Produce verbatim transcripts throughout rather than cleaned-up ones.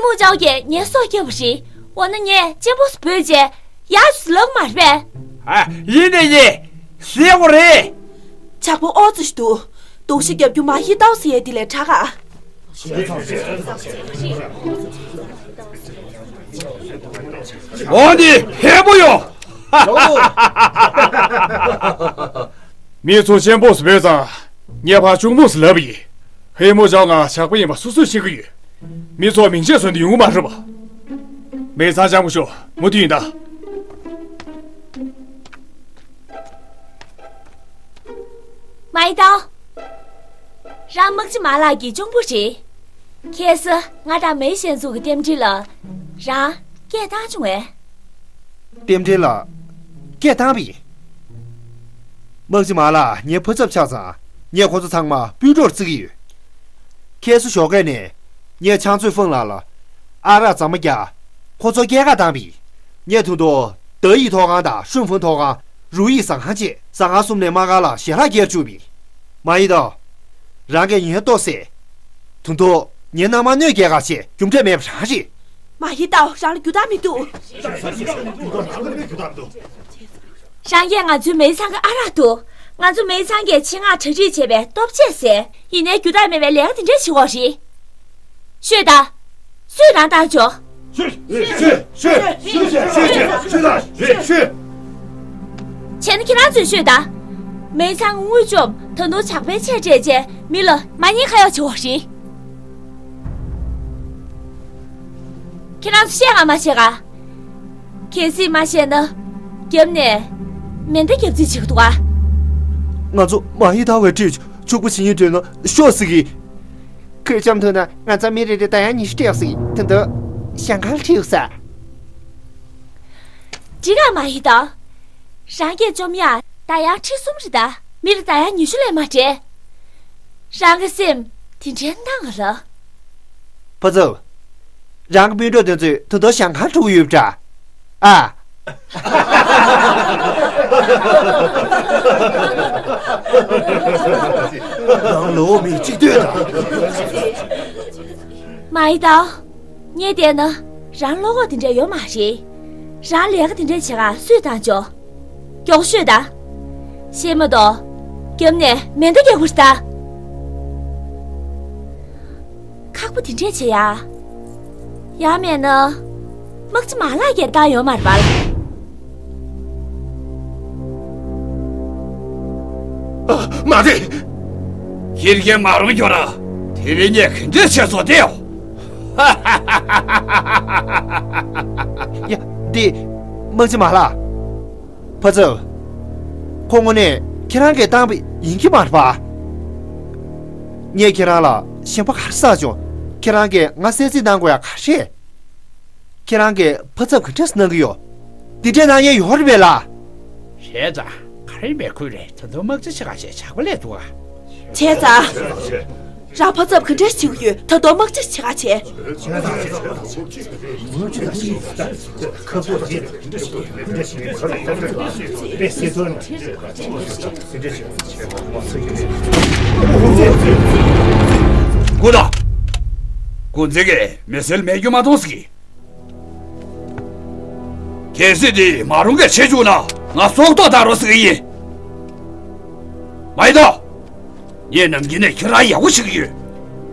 མུ་ཅའོ་གིས་ངའི་སྲོག་བསྐྱབས་པ་རེད། འོ་ན་ངས་གཅེན་པོ་སུ་བོས་རྗེས་ཡར་ལབ་མ་རེད་པས། ཨ། ཡིན་ནི་ཡིན། ཟེར་དགོས་རེད། ཇག་པ་ཨོ་ཙི་ཞིག་འདུག་རྡོག་ཤི་རྒྱབ་རྒྱུ་མ་ཧི་ཏའོ་ཟེར་ཡས་དེ་ལས་དྲག་ག་འོ་ནི་ཧེ་པོ་ཡོ། མི་ཚོ་གཅེན་པོ་སུ་བོས་ཙང་ངས་ཕར་གཅུང་མོ་སུ་ལབ་ཡིན། ཧེ་མོ་ཅའོ་ང་ཇག་པ་ཡིན་པ་སུ་སུས་ཤེས་ཀྱི་ཡོད། མི་ཚོ་མིང་ཆད་སོན་དུ་ཡོང་གི་མ་རེད་པ། མེ་ཚང་ཅང་མོ་ཤོ་མུ་མཐུད་ཡིན་ད། མ་ཡི་ཏའོ། རང་དམག་སྤྱི་མ་ལགས་ཀྱི་གཅུང་པོ་རེད། ཁ་སང་ང་དང་མེ་ཤན་ཚུགས་ཀྱི་རྟེན་འབྲེལ་ལ་རང་སྐད་བཏང་བྱུང་བས། རྟེན་འབྲེལ་ལ་སྐད་བཏང་བས། དམག་སྤྱི་མ་ལགས་ངའི་ཕོ་ཚབ་ཆགས་ཙང་ངས་ཁོ་ཚོ་ཚང་མ་སྤུན་གྲོགས་བརྩི་གི་ཡོད། ཁ་སང་ཞོགས་ཀས་ནས་ངས་ཕྱག་མཛོད་ཧྥུང་ལགས་ལ་ཨ་རག་རྫ་མ་བརྒྱབ། ཁོ་ཚོ་སྐྱེལ་ག་བཏང་བས། ངས་ད་དུང་ཏ་ཡི་ཐོག་ཁང་དང་ཧྲུན་ཧྥུང་ཐོག་ཁང་། རུ་ཡི་ཟ་ཁང་བཅས་ཟ་ཁང་གསུམ་ནས་དམག་སྒར་ལ་ཞལ་ལག་སྟེར་བཅུག་པས། མ་ཡི་ཏའོ། རང་གིས་ངའི་ལྟོ་བཟས། ད་དུང་ངའི་མནའ་མར་གནོད་སྐྱེལ་ག་བྱས་རྒྱུ་འབྲས་མེད་པ་རང་རེད། མ་ཡི་ཏའོ། རང་ལ་རྒྱུ་དག་མི་འདུག་རང་གིས་ང་ཚོའི་མེ་ཚང་གི་ཨ་རག་འདུག་ང་ཚོ་མེ་ཚང་གིས་ཆེད་མངགས་གྲ་སྒྲིག་བྱས་པའི་ལྟོ་ཆས་བཟས། ཡིན་ནའི་རྒྱུ་དག་མེད་པའི་ལས་ཀ་དེ་འདྲ་བྱེད་དགོས་རེད། ཤོད་ད། སུས་རང་བཏང་ཆོག་ཤོད། ཤོད། ཤོད། ཤོད། ཤོད། ཤོད། ཤོད། ཤོད། བྱས་ན་ཁྱེད་རང་ཚོས་ཤོད་ད། མེ་ཚང་དངུལ་བཅོམ་ད་དུང་ཇག་པའི་ཆས་སྤྲད་རྗེས་མི་ལ་མ་ཉེས་ཁ་གཡོག་བྱེད་དགོས་རེད། ཁྱེད་རང་ཚོ་བཤད་ང་མ་བཤད་ག་གལ་སྲིད་མ་བཤད་ན། རྒྱབ་ནས་མེ་མདའ་རྒྱབ་རྩིས་བྱེད་ཀྱི་འདུག་ག་ང་ཚོ་མ་ཧི་ཏའོ་བའི་ཁྲིད་ཕྱུག་པོ་བྱེད་སྙིང་འདོད་ན་ཤོག་ཟེར་གི། ཁོས་བཅོམ་ཐུབ་ན་ང་ཚོ་མི་རེ་རེ་ད་ཡང་ཉི་ཤུ་སྤྲད་ཟེར་གི། དེ་འདྲ་ཞང་ཁང་ཁྲིད་ས། འགྲིག་ག་མ་ཧི་ཏའོ། རང་གིས་བཅོམ་ཡ་ད་ཡང་ཁྲི་གསུམ་རེད་ད། མི་ལ་ད་ཡང་ཉི་ཤུ་ལས་མ་སྤྲད། རང་གི་སེམས་དེ་འདྲའི་འདང་ལ། ཕ་ཚབ། རང་གི་སྤུན་གྲོགས་དེ་ཚོས་ད་དུང་ཞང་ཁང་འགྲོ་གི་ཡོད་པ་འདྲ། ཨ། རང་ལོ་མི་གཅིག་ལྟོས་དང་། མ་ཡི་ཏའོ། ངས་བལྟས་ན་རང་བློ་ཁོག་དེ་འདྲ་ཡོད་མ་རེད། རང་ལས་ཀ་དེ་འདྲ་བྱེད་ག་སུས་བཏང་ཆོག་མགྱོགས་ཤོད་ད། ཤེས་མ་གཏོགས། རྒྱབ་ནས་མེ་མདའ་རྒྱག་དགོས་ད། ཁག་པོ་དེ་འདྲས་བྱེད་ཡ། ཡང་མེད་ན། དམག་སྤྱི་མ་ལགས་ཀྱིས་བཏང་ཡོད་མ་རེད་པ། ཨ། མ་རེད། ཁྱེད་ཀྱིས་མ་རུང་ཁྱོད་ར། དེ་རིང་ངས་ག་འདྲས་བྱས་སོ་བལྟས་ཡོང་། ཡ། འདི། དམག་སྤྱི་མ་ལགས། ཕ་ཚབ། ཁོ་དངོས་གནས་ཁྱེད་རང་གིས་བཏང་བ་ཡིན་གྱི་མ་རེད་པ། ངས་ཁྱེད་རང་ལ་ཞེན་པ་ག་རེ་བསགས་བྱུང་། ཁྱེད་རང་གིས་ང་གསན་གཟིགས་གནང་དགོས་ཡ་ག་རེ་རེད། ཁྱེད་རང་གིས་ཕ་ཚབ་ག་འདྲས་གནང་གི་ཡོད། འདི་འདྲས་གནང་ཡས་ཡོད་རེད་པས་ལགས། རེད་ཙང་ག་རེ་མེད་ཁུལ་རེད། ད་དུང་དམག་སྤྱི་ཆེ་ཁ་ཞེས་ཇག་པ་ལས་འདུག་ག་བྱས་ཙང་། རང་ཕ་ཚབ་ག་འདྲས་བྱེད་ཀྱི་ཡོད། ད་དུང་དམག་སྤྱི་ཆེ་ཁ་བྱས། སྒུག་དང་། འགོ་འཛིན་གྱིས་མི་སེར་མེད་རྒྱུ་མ་མཐོང་ཟེར་གི། གལ་སྲིད་དེ་མ་རུང་གིས་བྱེད་བཅུག་ན་ང་སྲོག་ཐོག་བཏང་རོགས་ཟེར་གི་ཡིན། མ་ཡི་ཏའོ། ངས་ནམ་རྒྱུན་ནས་ཁྱོད་རང་ཡག་པོ་བྱེད་ཀྱི་ཡོད།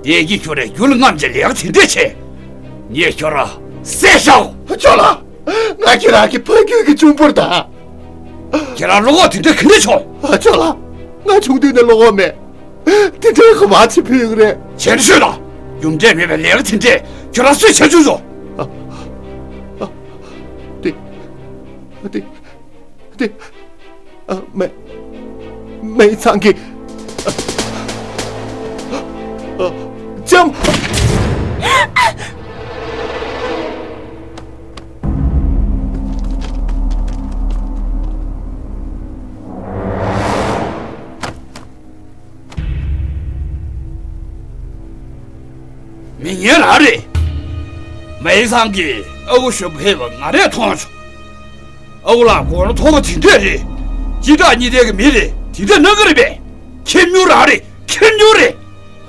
དེ་གིས་ཁྱོད་རང་རྒྱུ་ལ་རྔམ་བྱས་ལས་ཀ་དེ་འདྲས་བྱས། ངས་ཁྱོད་རང་བསད་བཞག་ཁྱོད་ལ། ང་ཁྱེད་རང་གི་ཕ་རྒྱུད་ཀྱི་གཅུང་པོར་ད། ཁྱེད་རང་བློ་ཁོག་དེ་འདྲ་ག་འདྲས་བྱུང་། ཨ་ཅོ་ལགས། ང་ཆུང་དུས་ནས་བློ་ཁོག་མེད། དེ་འདྲའི་ག་བ་ཆི་ཕུད་ཡོད་རེད། བྱས་ན་ཤོད་དང་། རྒྱུ་འབྲས་མེད་པའི་ལས་ཀ་དེ་འདྲས་ཁྱོད་རང་སུས་བྱེད་བཅུག་སོང་། ཨ། ཨ། དེ། དེ། དེ། ཨ། མེ། མེ་ཚང་གི། ཨ། ཨ། ལྕམ། མི་ངན་རང་རེད། མེ་ཚང་གིས་ཨ་ཁུ་ཞུ་ཕེབས་པ་ང་རས་མཐོང་བྱུང་། ཨ་ཁུ་ལགས་མགོ་ནག་མཐོ་པོ་དེ་འདྲས་རེད། སྐྱིད་དྲགས་གཉིས་ལྡན་གྱི་མི་རེད། དེ་འདྲས་གནང་གི་རེད་པས། ཁྱེར་ཉོ་རང་རེད། ཁྱེར་ཉོ་རེད།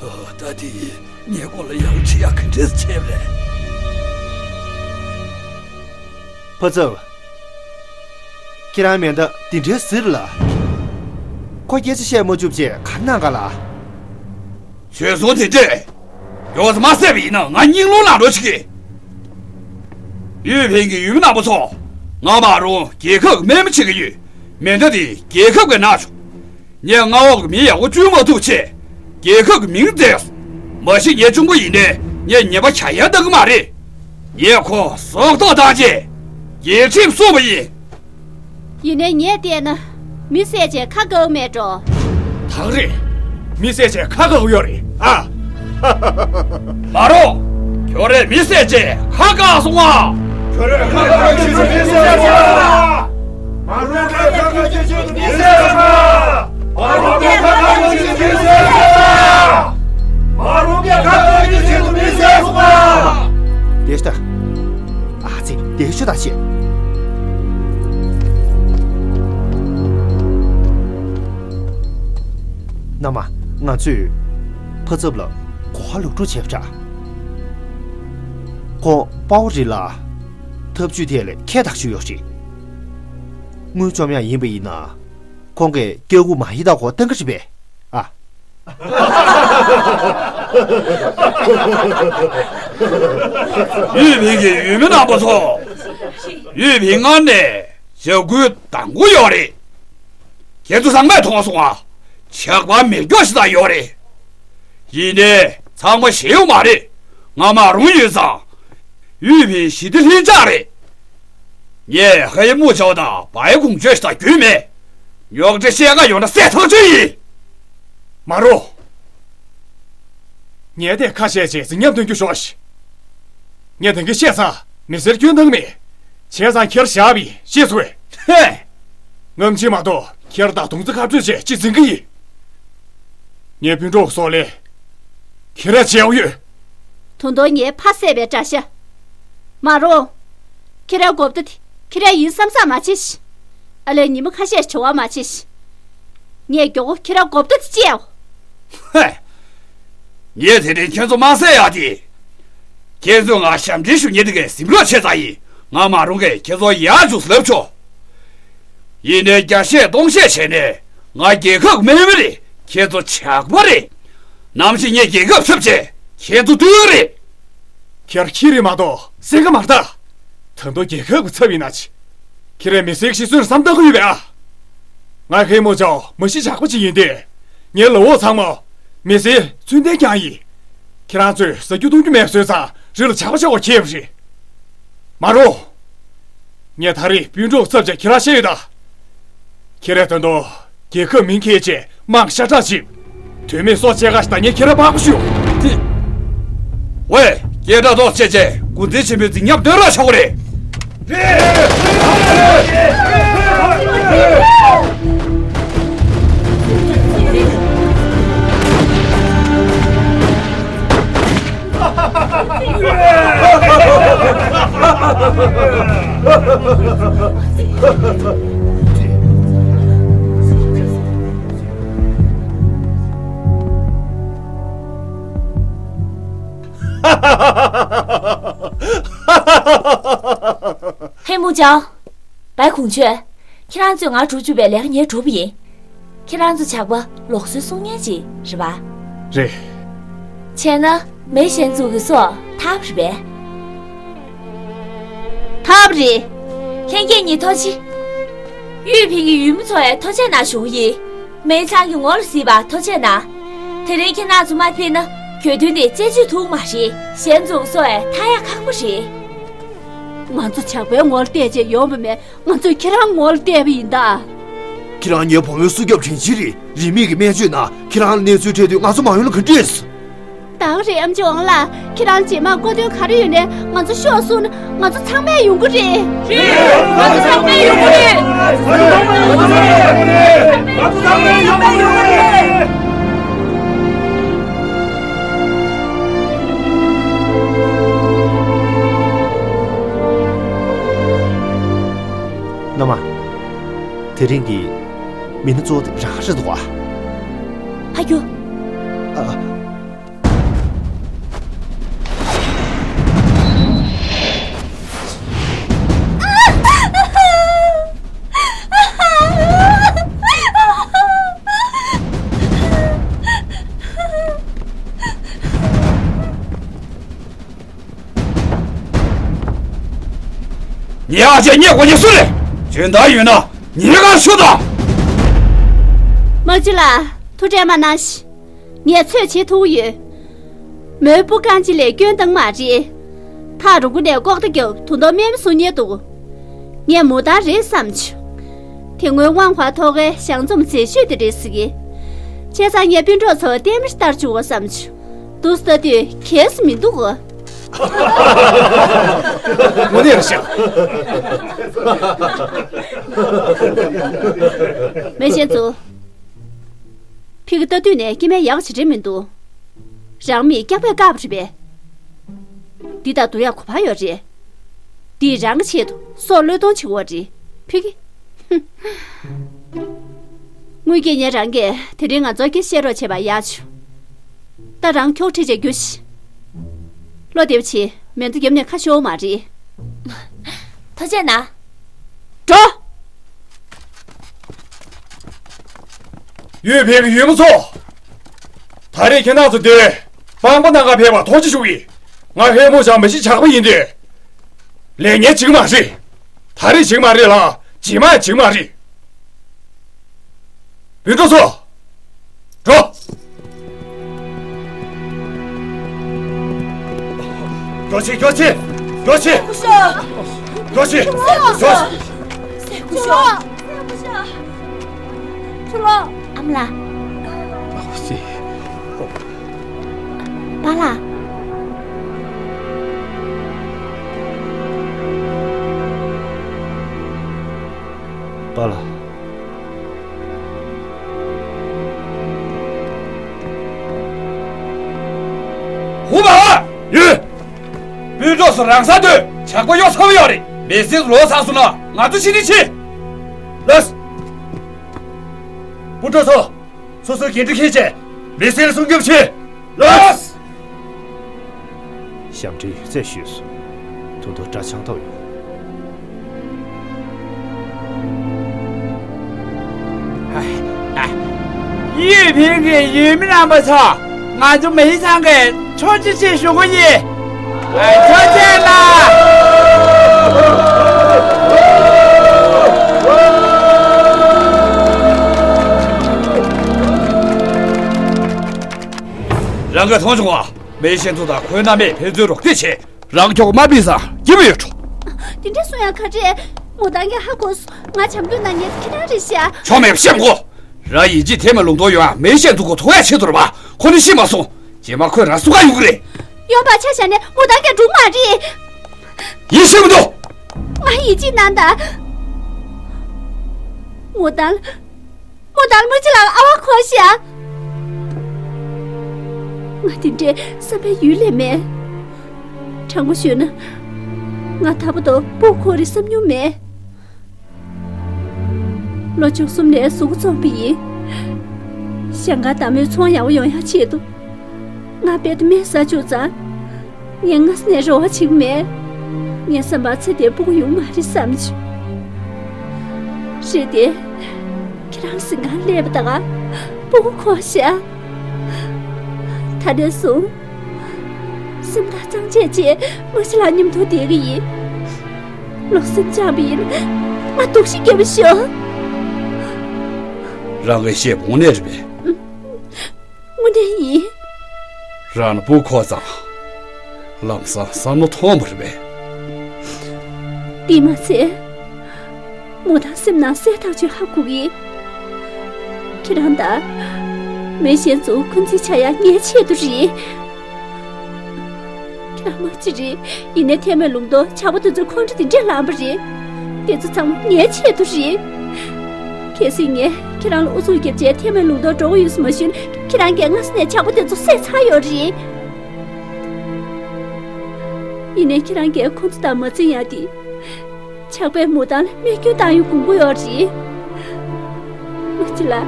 ཨོ། ད་དེ་ངའི་སྐོར་ལ་ཡག་ཁྲི་ཡག་ག་འདྲས་བྱས་པས། ཕ་ཚབ། ཁྱེད་རང་མེ་མདའ་འདི་འདྲའི་ཟེར་ལ། ཁོ་སྐད་ཆ་བཤད་མ་བཅུག་བྱས་ག་རེ་གནང་ག་ལ། བྱོལ་སོང་དེ་འདྲས། མགྱོགས་ཙམ་མ་བསད་པ་ཡིན་ན་ང་སྙིང་རླུང་ལངས་འགྲོ་ཆོག་གི། ཡུས་ཕིང་གི་ཡུལ་མི་རྣམ་པ་ཚོ། ང་མ་རུང་རྒྱལ་ཁབ་ཀྱི་དམག་མི་བྱེད་ཀྱི་ཡོད། མེ་མདའ་འདི་རྒྱལ་ཁབ་ཀྱིས་གནང་བྱུང་། ངས་མངའ་འོག་གི་མི་ཡག་པོ་བཅོས་མ་ཐུབ་ཆེད། རྒྱལ་ཁབ་ཀྱི་མིང་བཏོན་སོང་། མ་གཞི་ངའི་གཅུང་པོ་ཡིན་ནའི་ངས་ཉེས་པ་ག་ཡང་བཏང་གི་མ་རེད། ངས་ཁོ་སྲོག་ཐོག་བཏང་རྗེས། རྒྱལ་ཁྲིམས་སྲུང་བ་ཡིན། ཡིན་ནའི་ངས་བལྟས་ན། མི་བསད་བྱས་ཁ་བཀག་མེད་འགྲོ། ད་རེད། མི་བསད་བྱས་ཁ་བཀག་ཡོད་རེད་ཨ། མ་རུང་། ཁྱོད་རས་མི་བསད་བྱས་ཁ་བཀག་སོང་ང་། ཁྱོད་རས་ཁ་བཀག་བྱས་མི་བསད་སོང་ང་། མ་རུང་གིས་ཁ་བཀག་བྱས་མི་བསད་སོང་ང་། མ་རུང་གིས་ཁ་བཀག་བྱས་མི་བསད་སོང་ང་། མ་རུང་གིས་ཁ་བཀག་བྱས་མི་བསད་སོང་ང་། དེ་ལྟ། ཨ་ཙི། དེ་ཤོད་ད་བཤད། མནའ་མ། ང་ཚོས་ཕ་ཚབ་ལ་གོ་བ་ལོག་སྤྲོད་བྱས་པ་འདྲ། ཁོང་དཔའ་བོ་རེད་ལ། ཐབས་ཇུས་ཐད་ལ་མཁས་དྲགས་ཤིག་ཡོད་རེད། དངུལ་བཅོམ་ཡག་ཡིན་པ་ཡིན་ན། ཁོང་གིས་སྐྱག་འགུ་མ་ཡིན་དག་གོ་བཏང་གི་རེད་པས། ཨ། ཡུས་ཕིང་གི་ཡུལ་མི་རྣམ་པ་ཚོ། ཡུས་ཕིང་སྔར་ནས་ཞབས་སྐུལ་དང་པོ་ཡོད་རེད། ཁྱེད་ཚོ་ཚང་མས་མཐོང་སོང་ང་། ཇག་པ་མེ་སྒྱོགས་ཤིག་ད་ཡོད་རེད། ཡིན་ནའི་ཚང་མ་ཤེས་ཡོད་མ་རེད། ང་མ་རུང་ཡོད་ཙང་། ཡུས་ཕིང་ཞི་བདེ་ལྷིང་འཇགས་རེད། ངས་ཧའེ་མུ་ཅའོ་དང་བའི་ཁུང་ཆོས་ཤིག་ད་རྒྱུས་མེད། རྙོག་དྲ་བཤད་ག་ཡོང་ན་བསད་ཐག་ཆོད་ཡིན། མ་རུང་། ངས་དེ་ཁ་བཤད་བྱས་ཟིང་ཉམས་སྟོན་རྒྱུ་ཤོག་ཤིག་ངས་དེང་གི་བཤད་ས་མི་སེར་སྐྱོན་བཏང་མེད། བྱས་ཙང་ཁྱེར་བཞག་པའི་ཤེས་སོང་བས། ཧེ། ངམ་ཅི་མ་གཏོགས་ཁྱེར་དང་དུང་རྩི་ཁ་བྲོས་བྱས་ཅི་འཛིན་གི་ཡིན། ངའི་སྤུན་གྲོགས་སོགས་ལས། ཁྱེད་ར་བྱས་འོ་ཡོད། ད་དུང་ངའི་ཕ་བསད་པའི་དགྲ་ཤ། མ་རུང་། ཁྱེད་རའི་མགོ་བརྡ་དེ་ཁྱེད་ར་ཡིན་བསམ་བསམ་མ་བྱེད་ཤིག་ཨ་ལས་ཉི་མ་ཁ་ཤས་བྱེད་པ་མ་བྱེད་ཤིག་ངས་མགྱོགས་པོ་ཁྱེད་ར་མགོ་བརྡ་དེ་བཅད་འོ། ཧེ། ངས་དེ་རིང་ཁྱེད་ཚོ་མ་བསད་ཡག་དེ། ཁྱེད་ཚོས་ང་ཞབས་འདྲེན་ཞུ་མཁན་དེ་གའི་གཟིམ་རོགས་བྱས་ཙང་ཡིན། ང་མ་རུང་གིས་ཁྱེད་ཚོ་ཡར་འཇུག་ལབ་ཆོག་ཡིན་ནའི་བརྒྱ་བཤད་སྟོང་བཤད་བྱས་ནས་ང་རྒྱལ་ཁབ་དམག་མི་རེད། ཁྱེད་ཚོ་ཇག་པ་རེད། ནམ་ཞིག་ངས་རྒྱལ་ཁབ་འཚབ་བྱས་ཁྱེད་ཚོ་བཏུལ་གི་རེད། ཁྱེད་ཁྱི་རེད་མ་གཏོགས་སེང་གེ་མ་རེད་ད། ད་དུང་རྒྱལ་ཁབ་ཀྱི་ཚབ་ཡིན་ན་ཅི། ཁྱེད་རས་མི་སེར་ཤི་གསོན་བསམ་བཏང་གི་ཡོད་པས་ཨ། ང་ཧེ་མོ་ཅའོ་མ་གཞི་ཇག་པ་ཅིག་ཡིན་ཏེ། ངའི་ལག་འོག་ཚང་མ་མི་སེར་ཚུལ་ལྡན་རྐྱང་ཡིན། ཁྱེད་རང་ཚོས་ཟ་རྒྱུ་བཏུང་རྒྱུ་མེད་བཟོས་ཙང་རི་ལ་ཇག་པ་ཆགས་པ་ཁྱེད་རེད། མ་རུང་། ངས་ད་རེས་སྤུན་གྲོགས་ཚབ་བྱས་ཁྱེད་རང་བཤད་ཡོད་ད། ཁྱེད་རས་ད་དུང་རྒྱལ་ཁབ་མིང་འཁྱེར་བྱས་དམག་ཤ་སྟག་ཅིག་དོན་མེད་སྲོག་བཅད་ག་ཞིག་ད་ངས་ཁྱེད་ར་ཕག་པོ་ཞུ། ཝེ། སྐད་གྲགས་ཐོག་བཅད་བྱས་འགོ་འཛིན་ཆེན་པོའི་རྫིག་ཉམས་སྟོན་རོགས་བྱ་དགོས་རེད། ཧེ་མུ་ཅའོ། བའི་ཁུང་ཆོས། ཁྱེད་རང་ཚོས་ང་སྒྲུབ་བཅུག་པའི་ལས་ཀ་ངས་སྒྲུབ་པ་ཡིན། ཁྱེད་རང་ཚོ་ཇག་པ་ལོག་སྲོལ་སྲུང་མཁན་ཅིག་རེད་པ། རེད། བྱས་ན་མི་གཞན་ཚོ་གི་སྲོག་ཐར་བ་རེད་པས། ཐར་བ་རེད། ལྷན་རྒྱས་གཉིས་ཐུགས་རྗེ་ཆེ། ཡུས་ཕིང་གི་ཡུལ་མི་ཚོ་ཡང་ཐུགས་རྗེ་གནང་ཞུ་གི་ཡིན། མི་ཚང་གི་ངོ་ལ་གཟིགས་པར་ཐུགས་རྗེ་གནང་། དེ་རིང་ཁྱེད་རང་ཚོ་མ་ཕེབས་ན་གྱོད་དོན་དེ་རྩད་གཅོད་ཐུབ་མ་རེད། གཞན་ཚོ་གི་སྲོག་ཡང་ཐར་ཡག་ཁག་པོ་རེད། ང་ཚོ་ཇག་པའི་ངོ་ལ་བལྟས་བྱས་ཡོང་བ་མེད། ང་ཚོས་ཁྱེད་རང་ངོ་ལ་བལྟས་པ་ཡིན་ད། ཁྱེད་རང་ངའི་བུ་མོའི་སྲོག་སྐྱོབ་དྲིན་ཆེན་རེད། རིན་མེད་ཀྱི་སྨན་བཅོས་ནང་ཁྱེད་རང་ལ་གནས་ཚུལ་འཕྲད་དུས་ང་ཚོ་མ་ཡོང་ན་ག་འདྲས། ད་ག་རེད་ཨམ་ཆི་ཝང་ལགས། ཁྱེད་རང་རྗེས་མ་བཀོད་དོན་ག་རེ་ཡོད་ནའི་ང་ཚོ་ཤོག་གསུངས་ན་ང་ཚོ་ཚང་མས་ཡོང་གི་རེད། རེད། ང་ཚོ་ཚང་མས་ཡོང་གི་རེད། ང་ཚོ་ཚང་མས་ཡོང་གི་རེད། མནའ་མ། དེ་རིང་གི་མི་སྣ་གཙོ་བོ་དེ་རང་རེད་འདུག་ག་ཕ་རྒྱུ། ཨ། ངའི་ཨ་ཅག་རྙེད་དགོས་ཉེན་སུ་རེད། དོན་དག་ཡོད་ན་ངའི་སྒང་ཤོག་དང་། དམག་སྤྱི་ལགས། ཐུགས་ཁྲལ་མ་གནང་ཞིག་ངས་ཚོད་བྱེད་ཐུབ་ཀྱི་ཡོད། མོའི་སྤུ་རྐང་གཅིག་ལས་སྐྱོན་བཏང་མ་རེད། ཐག་རིང་པོ་ནས་ལྐོག་ལྟ་རྒྱབ་དུང་སྟོབས་དམན་མོ་བཟོ་མཁན་འདུག་ངས་མོ་རྟ་རེད་བསམ་བྱུང་། དེ་སྔོན་ཝང་ཧྭ་ཐོག་ཁའི་ཞང་ཚོམ་མཛེས་ཤོས་དེ་རེད་ཟེར་གི། བྱས་ཙང་ངས་སྤུན་གྲོགས་ཚོ་ལྟད་མོ་ཞིག་ལྟ་བཅུག་གོ་བསམ་བྱུང་། འདུག་སེ་ལྟ་དུས་གལ་སྲིད་མི་འདུག་གོ། དངོས་གནས་རེད་ཤག་མེ་ཤེས་ཚུ། ཕ་གི་ལྟ་དུས་ནས་སྐྱེ་དམན་ཡག་ཅིག་རེད་མི་འདུག་རང་མིག་སྐྱག་པས་བཀག་པ་རེད་པས། འདི་ལྟར་སྡུག་ཡག་གོ་བ་ཡོད་རེད། འདིས་རང་གི་ཆེད་དུ་སྲོག་བློས་གཏོང་བྱེད་དགོས་རེད། ཕ་གི། དངུལ་སྐྱེས་ཉེ་རང་གིས་དེ་རིང་ང་ཚོ་སྐད་བཤད་རོགས་བྱས་པ་ཡག་བྱུང་། ད་རང་ཁྱོག་ཁྲིད་བྱས་རྒྱུགས་ཤིག་བློ་བདེ་པོ་བྱེད། མེ་མདའ་རྒྱབ་ནས་ཁ་ཤོར་མ་རེད། ཐུགས་རྗེ་གནང་། འགྲོ། ཡུས་ཕིང་གི་ཡུལ་མི་ཚོ། ད་རེས་ཁྱེད་རང་ཚོ་འདིར་དཔང་པོ་གནང་གར་ཕེབས་པར་ཐུགས་རྗེ་ཞུ་གི། ང་ཧེ་མོ་ཞང་མི་ཤི་ཇག་པ་ཡིན་ཏེ། ལས་ངན་བྱེད་ཀྱི་མ་རེད། ད་རེས་བྱེད་ཀྱི་མ་རེད་ལ་རྗེས་མ་ཡང་བྱེད་ཀྱི་མ་རེད། སྤུན་གྲོགས་ཚོ། འགྲོ། མགྱོགས་བྱེད། མགྱོགས་བྱེད། མགྱོགས་བྱེད། སྐུ་ཞབས། མགྱོགས་བྱེད། མགྱོགས་བྱེད། སྐུ་ཞབས། སྐུ་ཞབས། ཁྲོ་ལོ། ཨ་མ་ལགས། ཨ་ཙི། པཱ་ལགས། པཱ་ལགས། ཧུ་པ། ཡོད། སྤུན་གྲོགས་ཚོ་རང་སར་སྡོད། ཇག་པ་གཡོག་ཚར་བ་ཡོད་རེད། མེ་སེར་ལོག་ཚར་སོང་ན་ང་ཚོ་ཕྱིར་འཐེན་བྱེད། ལགས། སྤུན་གྲོགས་ཚོ། སོ་སོའི་འགན་འཁྲི་འཁྱེར་བྱས་མེ་སེར་སྲུང་སྐྱོབ་བྱེད། ལགས། ཞབས་འདྲེན་ཡོད་ཚད་ཞུས་སོང་། ད་དུང་སྐྲ་ཆང་ཐོག་ཡོད། ཡུས་ཕིང་གི་ཡུལ་མི་རྣམ་པ་ཚོ། ང་ཚོ་མི་ཚང་གི་ཕྱོགས་བསྐྱོད་ཆེད་ཞུ་གི་ཡིན། ཨ། ཐུགས་རྗེ་གནང་། རང་གིས་མཐོང་བྱུང་བ། མེ་ཤེས་ཚུ་དང་ཁོའི་རྣམ་པས་ཕན་ཚུན་རོགས་འདེགས་བྱས། རང་ཁྱོག་དམར་པོའི་སང་སྐྱིད་པོ་ཡོད་འགྲོ། དེ་འདྲ་གསུང་ཡག་ག་རེ། མོ་ཏང་གིས་ཧ་གོ་སོང་། ང་བྱམས་སྐྱོང་གནང་མཁན་ཁྱེད་རང་རེད་ཤག་ཆོ་མེད་པ་བཤད་མི་དགོས། རང་ཡིད་ཆེས་ཐེ་མེ་ལུང་སྟོང་ཡོང་ཡ་མེ་ཤེས་ཚུ་གི་ཐུག་ཡ་ཆེད་དུ་རེད་པ། ཁོ་ནི་ཤི་མ་སོང་། རྗེས་མ་ཁོས་རང་སྲུང་ག་ཡོང་གི་རེད། གཡོག་པ་ཆ་བཞག་ནས་མོ་ཏང་གིས་འགྲིག་མ་རེད། ཡིད་ཆེས་མི་འདུག་ང་ཡིད་ཆེས་གནང་དང་། མོ་ཏང་། མོ་ཏང་། དམག་སྤྱི་ལགས། ཨ་བ་གོ་ཤག་ང་དེ་འདྲའི་བསམ་པའི་ཡུལ་ལས་མེད། དྲང་པོ་ཞུས་ན། ང་ད་བར་དུ་སྤུ་གུ་འཁོར་རེ་བསམ་མྱོང་མེད། ལོ་བཅུ་གསུམ་ནས་གཟུགས་པོ་བཙོངས་པ་ཡིན། ཞང་ཁ་དང་མོའི་ཚོང་ཡག་པོ་ཡོང་ཡག་ཆེད་དུ། ང་རྦད་དེ་སྨན་ཟ་བཅུག་ཙང་། ངས་སྔ་ས་ནས་རེ་བ་བྱེད་ཀྱི་མེད། ངའི་བསམ་པར་ཚེ་འདིར་སྤུ་གུ་ཡོང་མ་རེད་བསམ་བྱུང་། རེད་དེ། ཁྱེད་རང་གཟིམ་ཁང་སླེབས་པ་དང་སྤུ་གུ་འཁོར་ཤག་ད་ནས་བཟུང་། སེམས་ཐག་གཙང་བཅད་བྱས་དམག་སྤྱི་ལགས་མཉམ་དུ་བསྡད་ཀྱི་ཡིན། ལོག་སེམས་བཅངས་པ་ཡིན་ན་ང་སྡུག་ཤི་རྒྱབ་ཤོག་རང་གིས་བཤད་པ་དངོས་གནས་རེད་པས། དངོས་གནས་ཡིན། རང་ལ་སྤུ་གུ་འཁོར་ཙང་། ལམ་སང་བསམ་བློ་ཐོངས་པ་རེད་པས། དེས་མ་ཚད། མོ་ཏང་སེམས་ནང་གསལ་ཐག་ཆོད་ཧ་གོ་གི། ཁྱེད་རང་དང་། མེ་ཤེས་ཚུ་འཁོན་འཛིན་ཆགས་ཡ་ངའི་ཆེད་དུ་རེད། ཁྱེད་རང་དམག་སྤྱི་རེད། ཡིན་ནའི་ཐེ་མེ་ལུང་སྟོང་ཇག་པ་དེ་ཚོའི་ཁོང་ཁྲོ་དེ་འདྲས་ལངས་པ་རེད། དེ་ཚོ་ཚང་མ་ངའི་ཆེད་དུ་རེད། གལ་སྲིད་ངས་ཁྱེད་རང་ལ་ཨུ་ཚུགས་བརྒྱབ་བྱས་ཐེ་མེ་ལུང་སྟོང་འགྲོ་གི་ཡོད་ཟེར་མ་ཞུས་ན། ཁྱེད་རང་གིས་སྔ་ས་ནས་ཇག་པ་དེ་ཚོ་བསད་ཚར་ཡོད་རེད། ཡིན་ནའི་ཁྱེད་རང་གིས་ཁོང་ཚོ་དང་མ་འཛིང་ཡ་དེ། ཇག་པས་མོ་ཏང་ལ་རྨས་སྐྱོན་བཏང་ཡོང་དགོངས་ཀྱི་ཡོད་རེད། དམག་སྤྱི་ལགས།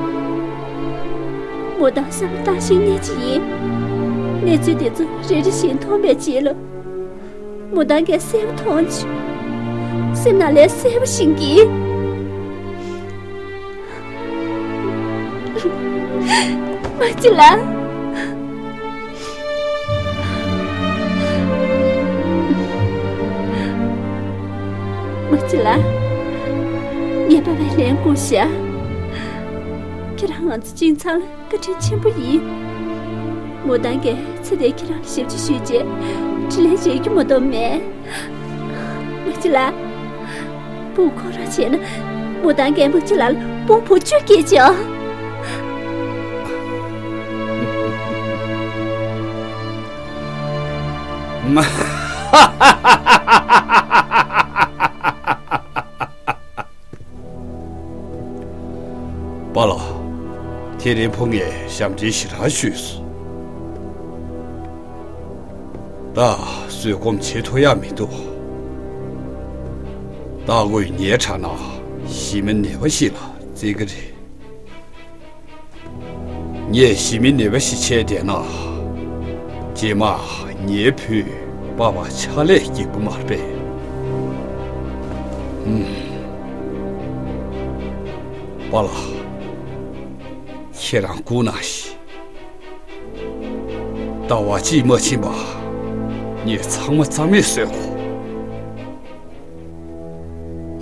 མོ་ཏང་བསམ་བློ་བཏང་ཤེས་མཁན་ཅིག་ཡིན། གནས་ཚུལ་དེ་ཚོ་རེ་རེ་བཞིན་མཐོང་བའི་རྗེས་ལ། མོ་ཏང་གིས་གསལ་པོ་མཐོང་བྱུང་། སེམས་ནང་ལས་གསལ་པོ་ཤེས་ཀྱི། དམག་སྤྱི་ལགས། དམག་སྤྱི་ལགས། ཅི་ལ། ངའི་པ་ཕས་ལན་བསྐུར་ཤག་ཁྱེད་རང་ང་ཚོ་གཅིག་ཚང་ལ་བཀའ་དྲིན་ཆེན་པོ་ཡིན། མོ་ཏང་གིས་ཚེ་འདིར་ཁྱེད་རང་ལ་ཞབས་ཕྱི་ཞུས་རྗེས་དྲིན་ལན་འཇལ་རྒྱུ་མ་གཏོགས་མེད། མ་ཅི་ལ། དཔུང་ཁོ་རང་བྱས་ན་མོ་ཏང་གིས་མ་ཅི་ལ་ལ་དཔུང་བུ་བཅུ་སྐྱེས་ཆོག་པཱ་ལགས། དེ་རིང་ཕུ་ངས་ཞབས་འདྲེན་ཞེ་དྲག་ཞུས་སོང་། ད་བཟོད་སྒོམ་བྱེད་ཐུབ་ཡག་མི་འདུག་ད་ཁོས་ངའི་དྲག་སྣང་གཞི་མ་ནད་པ་ཞིག་ལ་བརྩི་གི་རེད། ངས་གཞི་མེད་ནད་པ་ཞིག་བྱས་བསྡད་ན། རྗེས་མ་ངའི་བུས་པཱ་ཕར་ཕྱག་ལས་རྒྱག་གི་མ་རེད་པས། ཨུམ། པཱ་ལགས། ཁྱེད་རང་སྒུག་གནང་ཞིག་ཟླ་བ་གཅིག་མ་ཕྱིན་པར་ངས་ཚང་མ་རྩ་མེད་བཟོས་གོ།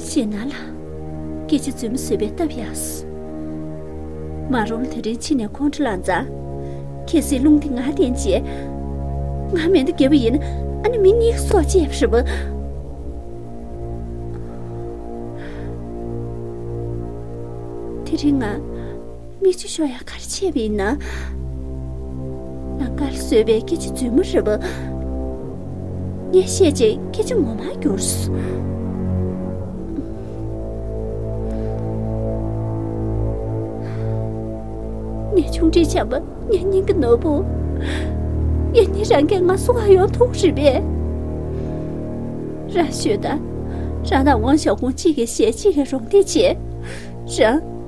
ཞེད་སྣང་ལ། སྐད་ཆ་རྫུན་མ་བཟོས་པའི་སྟབས་ཡག་སོང་། མ་རུང་དེ་རིང་ཕྱི་ནས་ཁོང་ཁྲོ་ལངས་ཙང་། གལ་སྲིད་རླུང་འདི་ང་བསྟན་བྱས། ང་མེ་མདའ་བརྒྱབ་པ་ཡིན་ན་ཨ་ནི་མི་གཉིས་ཀྱི་སྲོག་བཅད་པ་རེད་པ། དེ་རིང་ང་། མིག་ཆུ་ཤོར་ཡག་ག་རེ་བྱས་པ་ཡིན་ན། ནམ་མཁར་བཟོས་པའི་སྐད་ཆ་རྫུན་མ་རེད་པ། ངས་བཤད་རྗེས་སྐད་ཆ་ངོ་མར་གྱུར་སོང་། ངའི་ཆུང་འདྲིས་བྱམས་པ། ངའི་སྙིང་གི་ནོར་བུ། ངེད་གཉིས་རང་གིས་ང་སྲུང་ག་ཡོང་ཐུབ་རེད་པས། རང་ཤོད་དང་། རང་དང་ཝང་ཞའོ་ཧུང་གཅིག་གིས་བཤད་གཅིག་གིས་རོགས་འདེགས་བྱེད། རང་།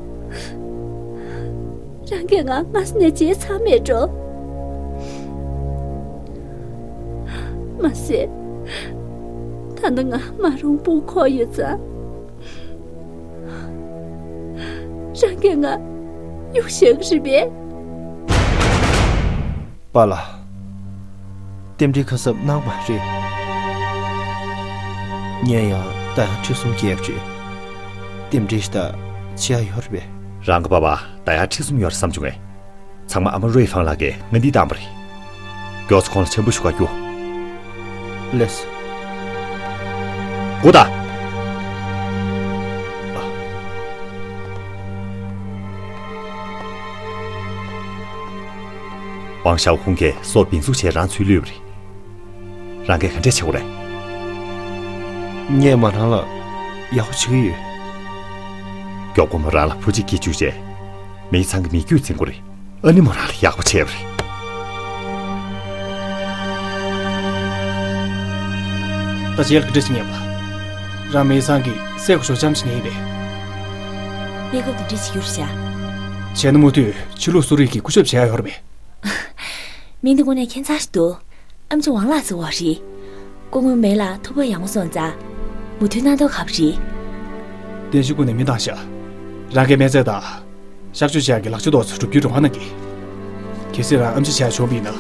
རང་གིས་ང་སྔ་ས་ནས་བརྗེད་ཚར་མེད་འགྲོ། མ་ཟད། ད་ནི་ང་མ་རུང་དཔུང་ཁོག་ཡོད་ཙང་། རང་གིས་ང་གཡུག་བཞག་གི་རེད་པས། པཱ་ལགས། རྟེན་འབྲེལ་ཁ་གསབ་གནང་བ་རེད། ངས་ཡང་ད་ཡང་ཁྲི་གསུམ་བརྒྱབ་རེད། རྟེན་འབྲེལ་ཞིག་ད་བྱེད་ཡ་ཡོད་རེད་པས། རང་གི་པཱ་ཕ་ད་ཡང་ཁྲི་གསུམ་ཡོད་རེད་བསམ་བྱུང་ངས། ཚང་མ་ཨ་མ་རུའེ་ཧྥང་ལགས་ཀྱིས་ང་འདི་བཏང་བ་རེད། མགྱོགས་ཚོ་ཁོང་ལ་ཆེན་པོ་ཞུ་ག་རྒྱུགས། ལགས་སོ། སྒུག་དང་། ཝང་ཞའོ་ཧུང་གིས་སྲོག་འབེན་འཛུགས་བྱས་རང་ཚུར་གློད་པ་རེད། རང་གིས་ག་འདྲས་བྱེད་དགོས་རེད། ངས་མ་རང་ལ་ཡག་པོ་བྱེད་ཀྱི་ཡོད། མགྱོགས་པོ་མོ་རང་ལ་བུ་གཅིག་སྐྱེ་བཅུག་བྱས། མེ་ཚང་གི་མི་རྒྱུད་འཛིན་དགོས་རེད། ཨ་ནི་མོ་རང་ལ་ཡག་པོ་བྱས་པ་རེད། ད་རྗེས་ལ་ག་འདྲ་བྱེད་ངེས་པ། རང་མེ་ཚང་གི་སྲས་སྐུ་ཞབས་ཅམ་ཞིག་ངེས་པས། གནས་སྐབས་འདི་འདྲ་ཞིག་ཡོད་རེད་ཤག་བྱས་ན་མུ་མཐུད་ཕྱི་ལུགས་གསོ་རིག་གི་སྐུ་ཞབས་བྱེད་ཡ་ཡོད་རེད་པས། མིང་འདི་དངོས་གནས་ཁྱད་མཚར་ཞིག་འདུག་ཨམ་ཅོག་ཝང་ལགས་ཟེར་བ་རེད། སྐུ་ངོ་མེ་ལགས་ཐུགས་ཕམ་ཡག་མོ་སོང་ཙང་། མུ་མཐུད་གནང་དོ་ཁག་པོ་རེད། བརྟན་བཞུགས་ཀུན་ནས་མི་འདང་ཤག་རང་གི་མི་ཚེ་དང་། གཤག་བཅོས་བྱེད་ཡག་གི་ལག་ཆ་ཏོག་ཙམ་སྒྲུབ་རྒྱུའི་རེ་བ་གནང་གི། གལ་སྲིད་རང་ཨམ་ཆི་བྱས་བྱུང་བ་ཡིན་ན།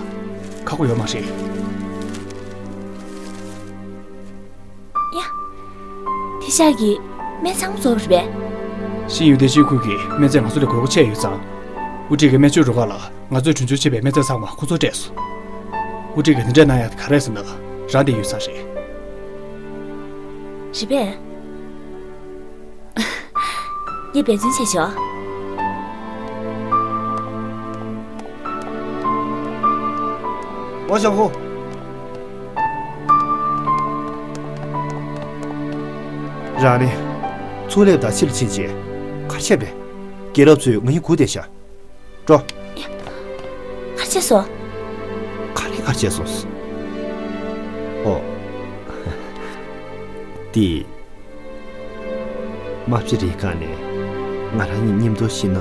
ཁག་པོ་ཡོད་མ་རེད། ཡ། དེ་ཤག་གི་སྨན་ཚང་རྫོགས་རེད་པས། ཤིན་ཡུས་བདེ་ཆེན་ཁུལ་གྱི་སྨན་རྫས་ང་ཚོ་ལ་དགོས་མཁོ་ཆེ་ཡོད་ཙང་། དབུ་ཁྲིད་ཀྱི་སྨན་བཅོས་རུ་ཁག་ལ་ང་ཚོས་གྲོན་ཆུང་བྱེད་པའི་སྨན་རྫས་ཚང་མ་ཁོ་ཚོར་སྤྲད་སོང་། དབུ་ཁྲིད་ཀྱིས་དེ་འདྲ་གནང་ཡག་དེ་ག་རེ་རེད་ཟེར་ན། རང་བསྡད་ཡོད་ས་རེད། རེད་པས། ངས་འབད་བརྩོན་བྱེད་ཆོག་ཝང་ཞའོ་ཧུང་། རང་ནི། ཚོགས་ལས་དང་ཕྱི་ལ་ཕྱིན་རྗེས། ག་རེ་བྱས་པས། རྒན་རབས་ཚོས་ང་གཉིས་སྒུག་བསྡད་ཤག་འགྲོ། ག་རེ་བྱས་སོང་། ག་རེ་ག་རེ་བྱས་སོང་། ཨོ། འདི། རྨ་བྱ་རིའི་སྒང་ནས་ང་རང་གཉིས་མཉམ་དུ་ཤི་ན།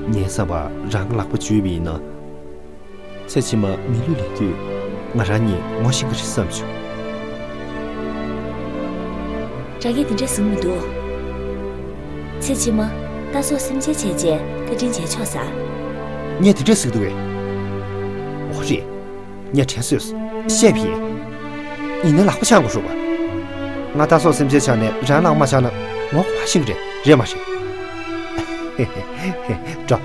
ངའི་བསམ་པར་རང་གི་ལག་པ་འཇུས་པ་ཡིན་ན། ཚེ་ཕྱི་མ་མི་ལུས་ལེན་དུས་ང་རང་གཉིས་ངོ་ཤེས་ཀྱི་རེད་བསམ་བྱུང་། རང་གིས་དེ་འདྲ་གསུང་མི་འདུག་ཚེ་ཕྱི་མ་ད་སོགས་སེམས་ཅན་བྱས་རྗེས་བཀའ་དྲིན་འཇལ་ཆོག་ཟེར། ངས་དེ་འདྲ་ཟེར་གི་འདུག་གས། འོ་རེད། ངས་དྲན་སོས་སོང་། བཤད་པ་ཡིན། ཡིན་ནའི་ལག་པ་འཆང་དགོས་རེད་པ། ང་ད་སོགས་སེམས་ཅན་ཆགས་ནས་རང་ལག་མ་ཆགས་ན་ངོ་མ་ཤིང་རེད། རེད་མ་རེད། འགྲོ།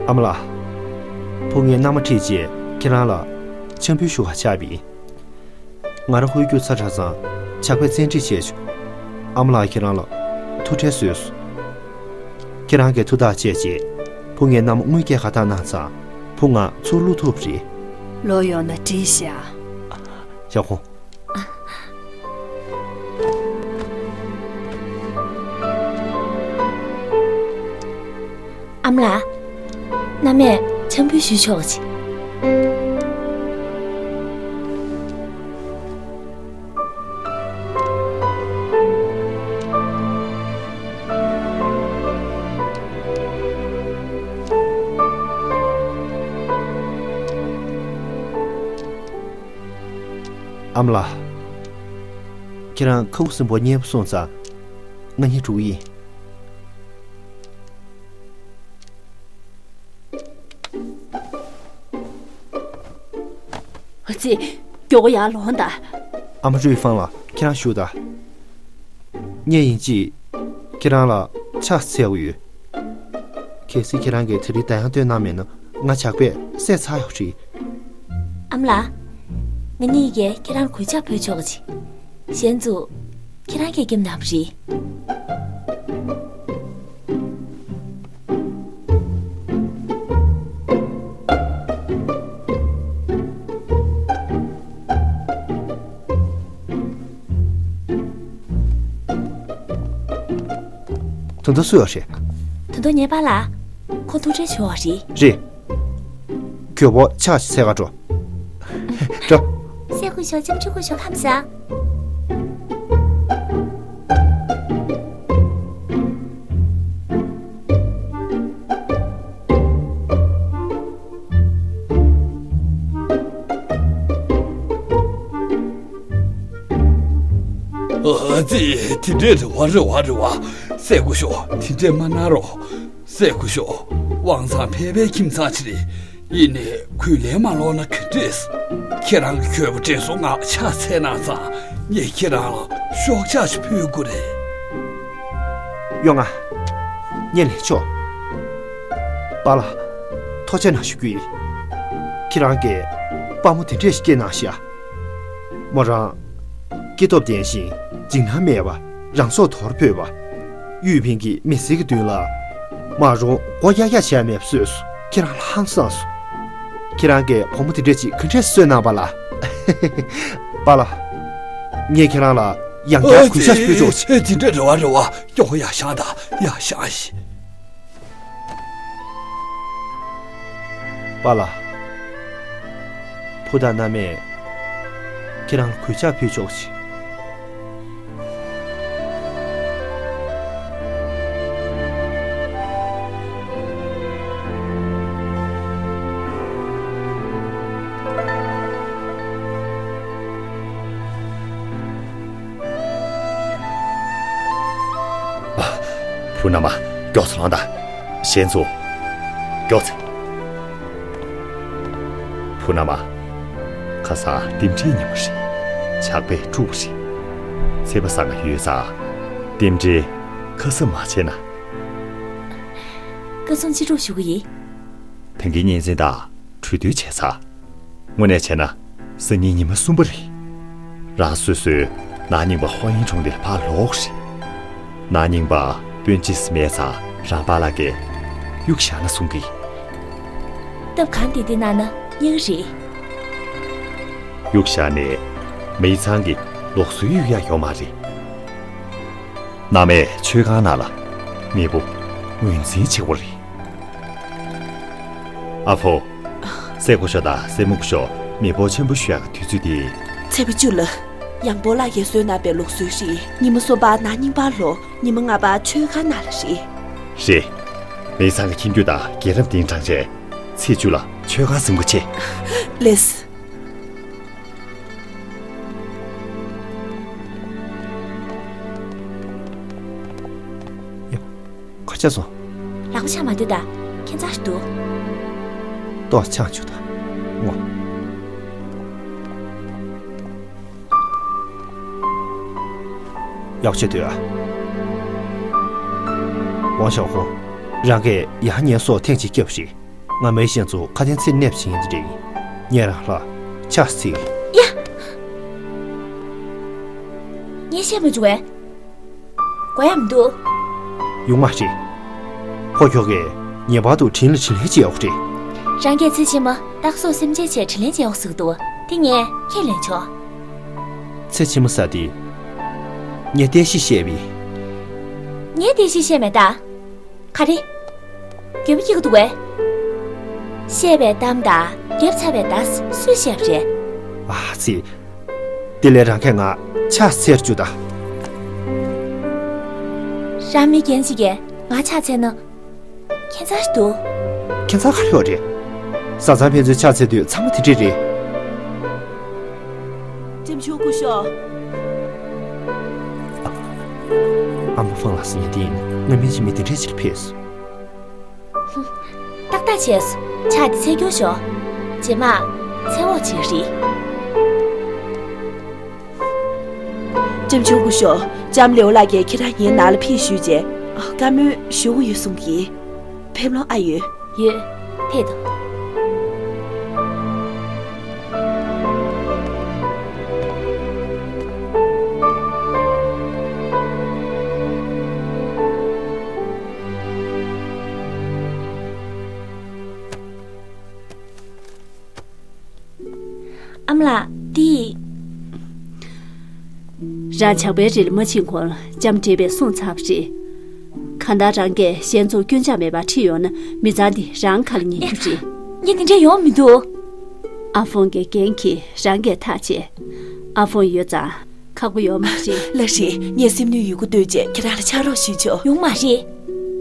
ཨ་མ་ལགས། བུ་ངས་མནའ་མ་ཁྲིད་རྗེས་ཁྱེད་རང་ལ་འཆམ་འབུལ་ཞུ་བར་བཅར་བ་ཡིན། ང་རང་ཧོལ་རྒྱུག་ཚར་དྲགས་ཙང་ཇག་པས་བཙན་ཁྲིད་བྱས་བྱུང་། ཨ་མ་ལགས་ཁྱེད་རང་ལ་ཐུགས་ཁྲལ་བཟོས་སོང་། ཁྱེད་རང་གིས་ཐུགས་ཐག་བཅད་རྗེས་བུ་ངའི་མནའ་མ་དངུལ་སྐྱེལ་ཁ་བཏང་གནང་ཙང་བུ་ང་ཚུར་བླུག་ཐུབ་རེད། ལོ་ཡོང་ན་འགྲིག་ཤག་ཞའོ་ཧོང་། ཨ་མ་ལགས། མནའ་མས་འཆམ་འབུལ་ཞུས་ཆོག་ཅིག་ཨ་མ་ལགས། ཁྱེད་རང་ཁ་ཁུ་སིམ་པོ་མཉེས་པོ་སོང་ཙང་ང་གཉིས་འགྲོ་གི་ཡིན། ཨ་ཙི། མགྱོགས་པོ་ཡར་ལོངས་དང་། ཨ་མ་རུས་ཧྥང་ལགས་ཁྱེད་རང་བཞུགས་དང་། ངས་ཡིན་གཅིག་ཁྱེད་རང་ལ་ཕྱག་འཚལ་གྱི་ཡོད། གལ་སྲིད་ཁྱེད་རང་གིས་དེ་རིང་བདག་ཡང་བཏོན་གནང་མེད་ན་ང་ཇག་པས་བསད་ཚར་ཡོད་རེད། ཨ་མ་ལགས། ང་གཉིས་ཀྱིས་ཁྱེད་རང་ལ་གུས་ཕྱག་ཕུལ་ཆོག་གི་ཅིག་གཞན་ཚོ་ཁྱེད་རང་གིས་བརྒྱབ་གནང་བ་རེད། དོན་དག་སུ་ཡོད་རེད། དོན་དག་ངའི་པཱ་ལགས། ཁོ་ཐུག་འཕྲད་བྱུང་བ་རེད། རེད། མགྱོགས་པོ་ཕྱག་ཅིག་འཚལ་ག་འགྲོ། འགྲོ། སྲས་སྐུ་ཞབས་ལྕམ་ཆུང་སྐུ་ཞབས་ཁམས་བཟང་། ཨ་ཙི། དེ་འདྲས་རེད་བ། རེད་བ། རེད་བ། སྲས་སྐུ་ཞབས་དེ་འདྲས་མ་གནང་རོགས། སྲས་སྐུ་ཞབས་དབང་ཚང་ཕལ་པའི་ཁྱིམ་ཚང་ཅིག་རེད། ཡིན་ནའི་གུས་ལན་མ་ལོག་ན་ག་འདྲས། ཁྱེད་རང་གི་གྱོས་པོ་དྲན་གསོ་ང་ཕྱག་འཚལ་གནང་ཙང་ངས་ཁྱེད་རང་ལ་ཤོག་ཆག་ཅིག་ཕུལ་དགོས་རེད། ཡོང་ང་། ངས་ལེན་ཆོག་པཱ་ལགས། ཐུགས་རྗེ་གནང་ཞུ་རྒྱུ་ཡིན། ཁྱེད་རང་གིས་དཔའ་མོ་དེ་འདྲས་ཤིག་སྐྱེས་གནང་ཤག་མོ་རང་། སྐྱེས་སྟོབས་ལྡན་ཞིང་འཇིགས་སྣང་མེད་པ། རང་སྲོག་དོར་ཕོད་པ། གཡུས་ཕན་གྱི་མི་སེར་གྱི་མདུན་ལ་མ་རུང་མགོ་གཡག་གཡག་བྱས་མེད་པ་བཟོས་སོང་། ཁྱེད་རང་ལ་ཧང་སངས་སོང་། ཁྱེད་རང་གིས་བུ་མོ་དེ་འདྲས་ཅིག་ག་འདྲས་གསོས་གནང་བ་ལ། པཱ་ལགས། ངས་ཁྱེད་རང་ལ་ཡང་བསྐྱར་གུས་ཞབས་ཞུ་ཆོག་ཅིག་དེ་འདྲས་རེད་བ། རེད་བ། མགྱོགས་པོ་ཡར་བཞེངས་དང་། ཡར་བཞེངས་ཤིག་པཱ་ལགས། བུ་དང་མནའ་མས་ཁྱེད་རང་ལ་གུས་ཕྱག་ཕུལ་ཆོག་ཅིག་བུ་མནའ་མ། མགྱོགས་སེ་ལངས་དང་། གཞན་ཚོ། མགྱོགས་སེ། བུ་མནའ་མ། ཁ་སང་རྟེན་འབྲེལ་ཉིན་མོ་རེད། ཇག་པས་དཀྲུགས་པ་རེད། ཚེས་པ་བཟང་ང་ཡོད་ཙང་། རྟེན་འབྲེལ་ཁ་གསབ་མ་བྱས་ན། བཀའ་གསུང་ཅི་སྒྲུབ་ཞུ་གི་ཡིན། ད་གིན་གཉེན་ཚན་དང་གྲོས་བསྡུར་བྱས་ཚར། དངོས་གནས་བྱས་ན། སང་ཉིན་ཉི་མ་གསུམ་པ་རེད། རང་སོ་སོའི་ནང་རྙིང་པ་ཧོ་ཡིན་གྲོང་སྡེ་ལ་ཕར་ལོག་རེད། ནང་རྙིང་པ་དཔོན་ཆེ་ས་མེད་ཙང་རང་པཱ་ལགས་ཀྱིས་གཡུག་བཞག་ན་གསུང་གི། སྟབས་གང་བདེ་བདེ་གནང་ན་ཉེ་གི་རེད། གཡུག་བཞག་ནས་མི་ཚང་གི་ལུགས་སྲོལ་གཡུག་ཡག་ཡོད་མ་རེད། མནའ་མས་མཆོད་ཁང་ནང་ལ་མེས་པོ་ངོས་འཛིན་བྱེད་དགོས་རེད། ཨ་ཕོ། སྲས་སྐུ་ཞབས་དང་སྲས་མོ་སྐུ་ཞབས་མེ་ཕོ་ཆེན་པོ་ཞུ་ཡག་གི་དུས་ཚོད་དེ། ཚེས་པ་བཅུ་ལ། ཡང་པོ་ལགས་ཀྱིས་བཟོས་གནང་བའི་ལུགས་སྲོལ་རེད། ཉི་མ་གསུམ་པ་ནག་རྙིང་པ་ལོ། ཉི་མ་ལྔ་པ་ཆོས་ཁང་ནང་ལ་རེད། རེད། མེ་ཚང་གི་ཁྱིམ་རྒྱུད་དང་རྒན་རབས་དེ་འདྲ་བྱས། ཚེས་བཅུ་ལ་ཆོས་ཁང་གཟིམ་ག་ཆེ། ལེས། ཡ། ག་ཆགས་སོང་། ལག་པ་ཆག་མ་འདུག་ད། ཁྱད་མཚར་ཞིག་འདུག། ཏོག་ཆང་བཅུག་དང་། ངོ་། ཡག་བྱེད་འདོད་ཨ། ཝང་ཞའོ་ཧུང་། རང་གིས་ཡར་ཉན་སོགས་ཐེངས་གཅིག་བརྒྱབ་ཤིག། ང་མེ་ཤན་ཚོ་ཁ་དན་ཚིག་གནས་པ་བྱེད་ཡིན་དེ་འདྲ་ཡིན། ངས་རང་ལ་ཆགས་སྲིད། ཡ། ངས་བཤད་མ་བྱུང་བས། གོ་ཡ་མི་འདུག། ཡོང་མ་རེད། ཕོ་ཁྱོ་གས་ངེས་པར་དུ་དྲིན་ལ་དྲིན་ལན་གཅིག་ཡོད་རེད། རང་གིས་ཚེ་ཕྱི་མ་སྟག་སོགས་སེམས་ཅན་ཆེད་དྲིན་ལན་འཇལ་ཡོང་ཟེར་གི་འདུག། དེ་ངས་ཁས་ལེན་ཆོག། ཚེ་ཕྱི་མ་ཟེར་དེ། ངས་བསྟན་བཤིག་བཤད་པས། ངས་བསྟན་བཤིག་བཤད་མེད་ད། ག་རེ། རྒྱུ་མ་སྐྱེ་གི་འདུག་གས། བཤད་པའི་གཏམ་དང་རྒྱབ་ཚ་བའི་བརྡ་སུས་བཤད་པ་རེད། ཨ་ཙི། དེ་ལས་རང་གིས་ང་ཕྱག་འཚལ་རྒྱུ་ད། རང་མི་རྒན་ཞིག་གིས་ང་ཕྱག་འཚལ་ན། ཁྱད་མཚར་ཞིག་འདུག། ཁྱད་མཚར་ག་རེ་ཡོད་རེད། བཟའ་ཚང་ཕན་ཚུན་ཕྱག་འཚལ་དུས་ཚང་མ་དེ་འདྲས་རེད། ལྕམ་ཆུང་སྐུ་ཞབས། ཨ་མ་ཧྥང་ལགས་སུ་ཉན་དེ་ཡིན་ན་སྔ་མིན་ཕྱི་མིན་དེ་འདྲས་ཅིག་ལ་ཕེབས་སོང་། ཧུམ། ཏག་ཏག་བྱས་སོང་། ཕྱག་འདི་འཚལ་རྒྱུར་ཤོག། རྗེས་མ། འཚལ་འོག་བྱེད་ཀྱི་རེད། ལྕམ་ཆུང་སྐུ་ཞབས། ལྕམ་ལེའུ་ལགས་ཀྱིས་ཁྱེད་རང་ངའི་ནང་ལ་ཕེབས་ཞུས་བྱས། བཀའ་མོལ་ཞུ་དགོས་ཡོད་གསུང་གི། ཕེབས་ལོང་ཨ་ཡོད། ཡོད། ཕེབས་དང་། ཨ་མ་ལགས་འདི། རང་ཇག་པའི་རི་ལ་མ་ཕྱིན་གོང་ལྕམ་བགྲེས་པས་གསུངས་ཚར་བ་རེད། གང་ལྟར་རང་གིས་གཞན་ཚོ་སྐྱོན་ཆ་མེད་པར་ཁྲིད་ཡོང་ན་མི་ཚང་འདི་རང་ཁ་ལ་ཉན་རྒྱུ་རེད། ངས་འདི་འདྲ་ཡོང་མི་འདུག། ཨ་ཧྥོང་གི་འགན་གྱིས་རང་གིས་ཐག་བཅད། ཨ་ཧྥོང་ཡོད་ཙང་ཁག་པོ་ཡོད་མ་རེད། ལགས་རེད། ངས་སེམས་ནུས་ཡོད་རྒུ་བཏོན་བྱས་ཁྱེད་རང་ལ་ཕྱག་རོགས་ཞུས་ཆོག། ཡོང་མ་རེད།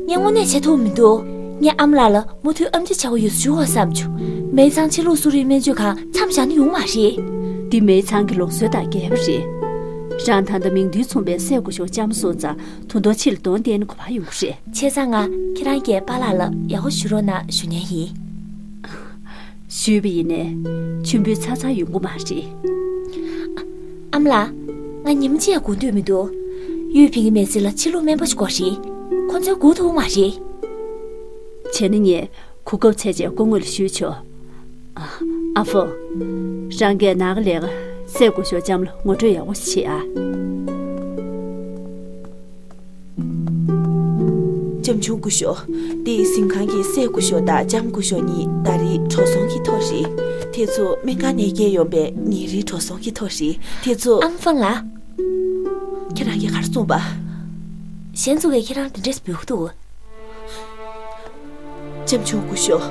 ངས་དངོས་གནས་བྱེད་ཐུབ་མི་འདུག། ངས་ཨ་མ་ལགས་ལ་མུ་མཐུད་ཨམ་ཅོག་བྱ་དགོས་ཡོད་ཞུ་འོ་བསམ་བྱུང་། མེ་ཚང་ཕྱི་ལུགས་གསོ་རིག་སྨན་བཅོས་ཁང་མཚམས་བཞག་ན་ཡོང་མ་རེད། འདི་མེ་ཚང་གི་ལུགས་སྲོལ་དང་འགལ་བ་རེད། རང་ད་ལྟ་མིང་དོན་མཚུངས་པའི་སྲས་སྐུ་ཞབས་ལྕམ་སོང་ཙང་ད་དུང་ཕྱི་ལ་གདོང་བསྟན་ན་གོ་བ་ཡོང་གི་རེད། བྱས་ཙང་ང་ཁྱེད་རང་གི་པཱ་ལགས་ལ་ཡག་པོ་ཞུ་རོགས་གནང་ཞུ་མཁན་ཡིན། ཞུས་པ་ཡིན་ནའི་མཆོད་འབུལ་ཚར་ཚར་ཡོང་གི་མ་རེད། ཨ་མ་ལགས། ང་ཉིན་མོ་གཅིག་ཡང་སྒུག་འདོད་མི་འདུག། གཡུ་བིང་གི་མི་ཚེ་ལ་ཕྱི་ལུགས་སྨན་པ་ཞིག་དགོས་རེད། ཁོ་ཚོས་སྒུག་ཐུབ་མ་རེད། བྱས་ན་ངས་གོ་སྐབས་འཚོལ་བྱས་སྐུ་ངོ་ལ་ཞུས་ཆོག། ཨ་ཧྥོ། རང་གིས་ནང་གི་ལས་ཀ་སྲས་སྐུ་ཞབས་ལྕམ་ལ་ངོ་སྤྲོད་ཡག་པོ་ཞིག་བྱེད་ཨ། ལྕམ་ཆུང་སྐུ་ཞབས། འདི་གཟིམ་ཁང་གི་སྲས་སྐུ་ཞབས་དང་ལྕམ་སྐུ་ཞབས་གཉིས་ཟླ་རེའི་འགྲོ་སོང་གི་ཐོ་རེད། དེ་ཚོ་སྨན་ཁང་ནས་སྐྱེལ་ཡོང་པའི་ཉིན་རེའི་འགྲོ་སོང་གི་ཐོ་རེད། དེ་ཚོ། ཨ་མ་ཧྥང་ལགས། ཁྱེད་རང་གིས་ག་རེ་གསུངས་པ། གཞན་ཚོ་གིས་ཁྱེད་རང་དེ་འདྲས་འབོད་ཀྱི་འདུག། ལྕམ་ཆུང་སྐུ་ཞབས།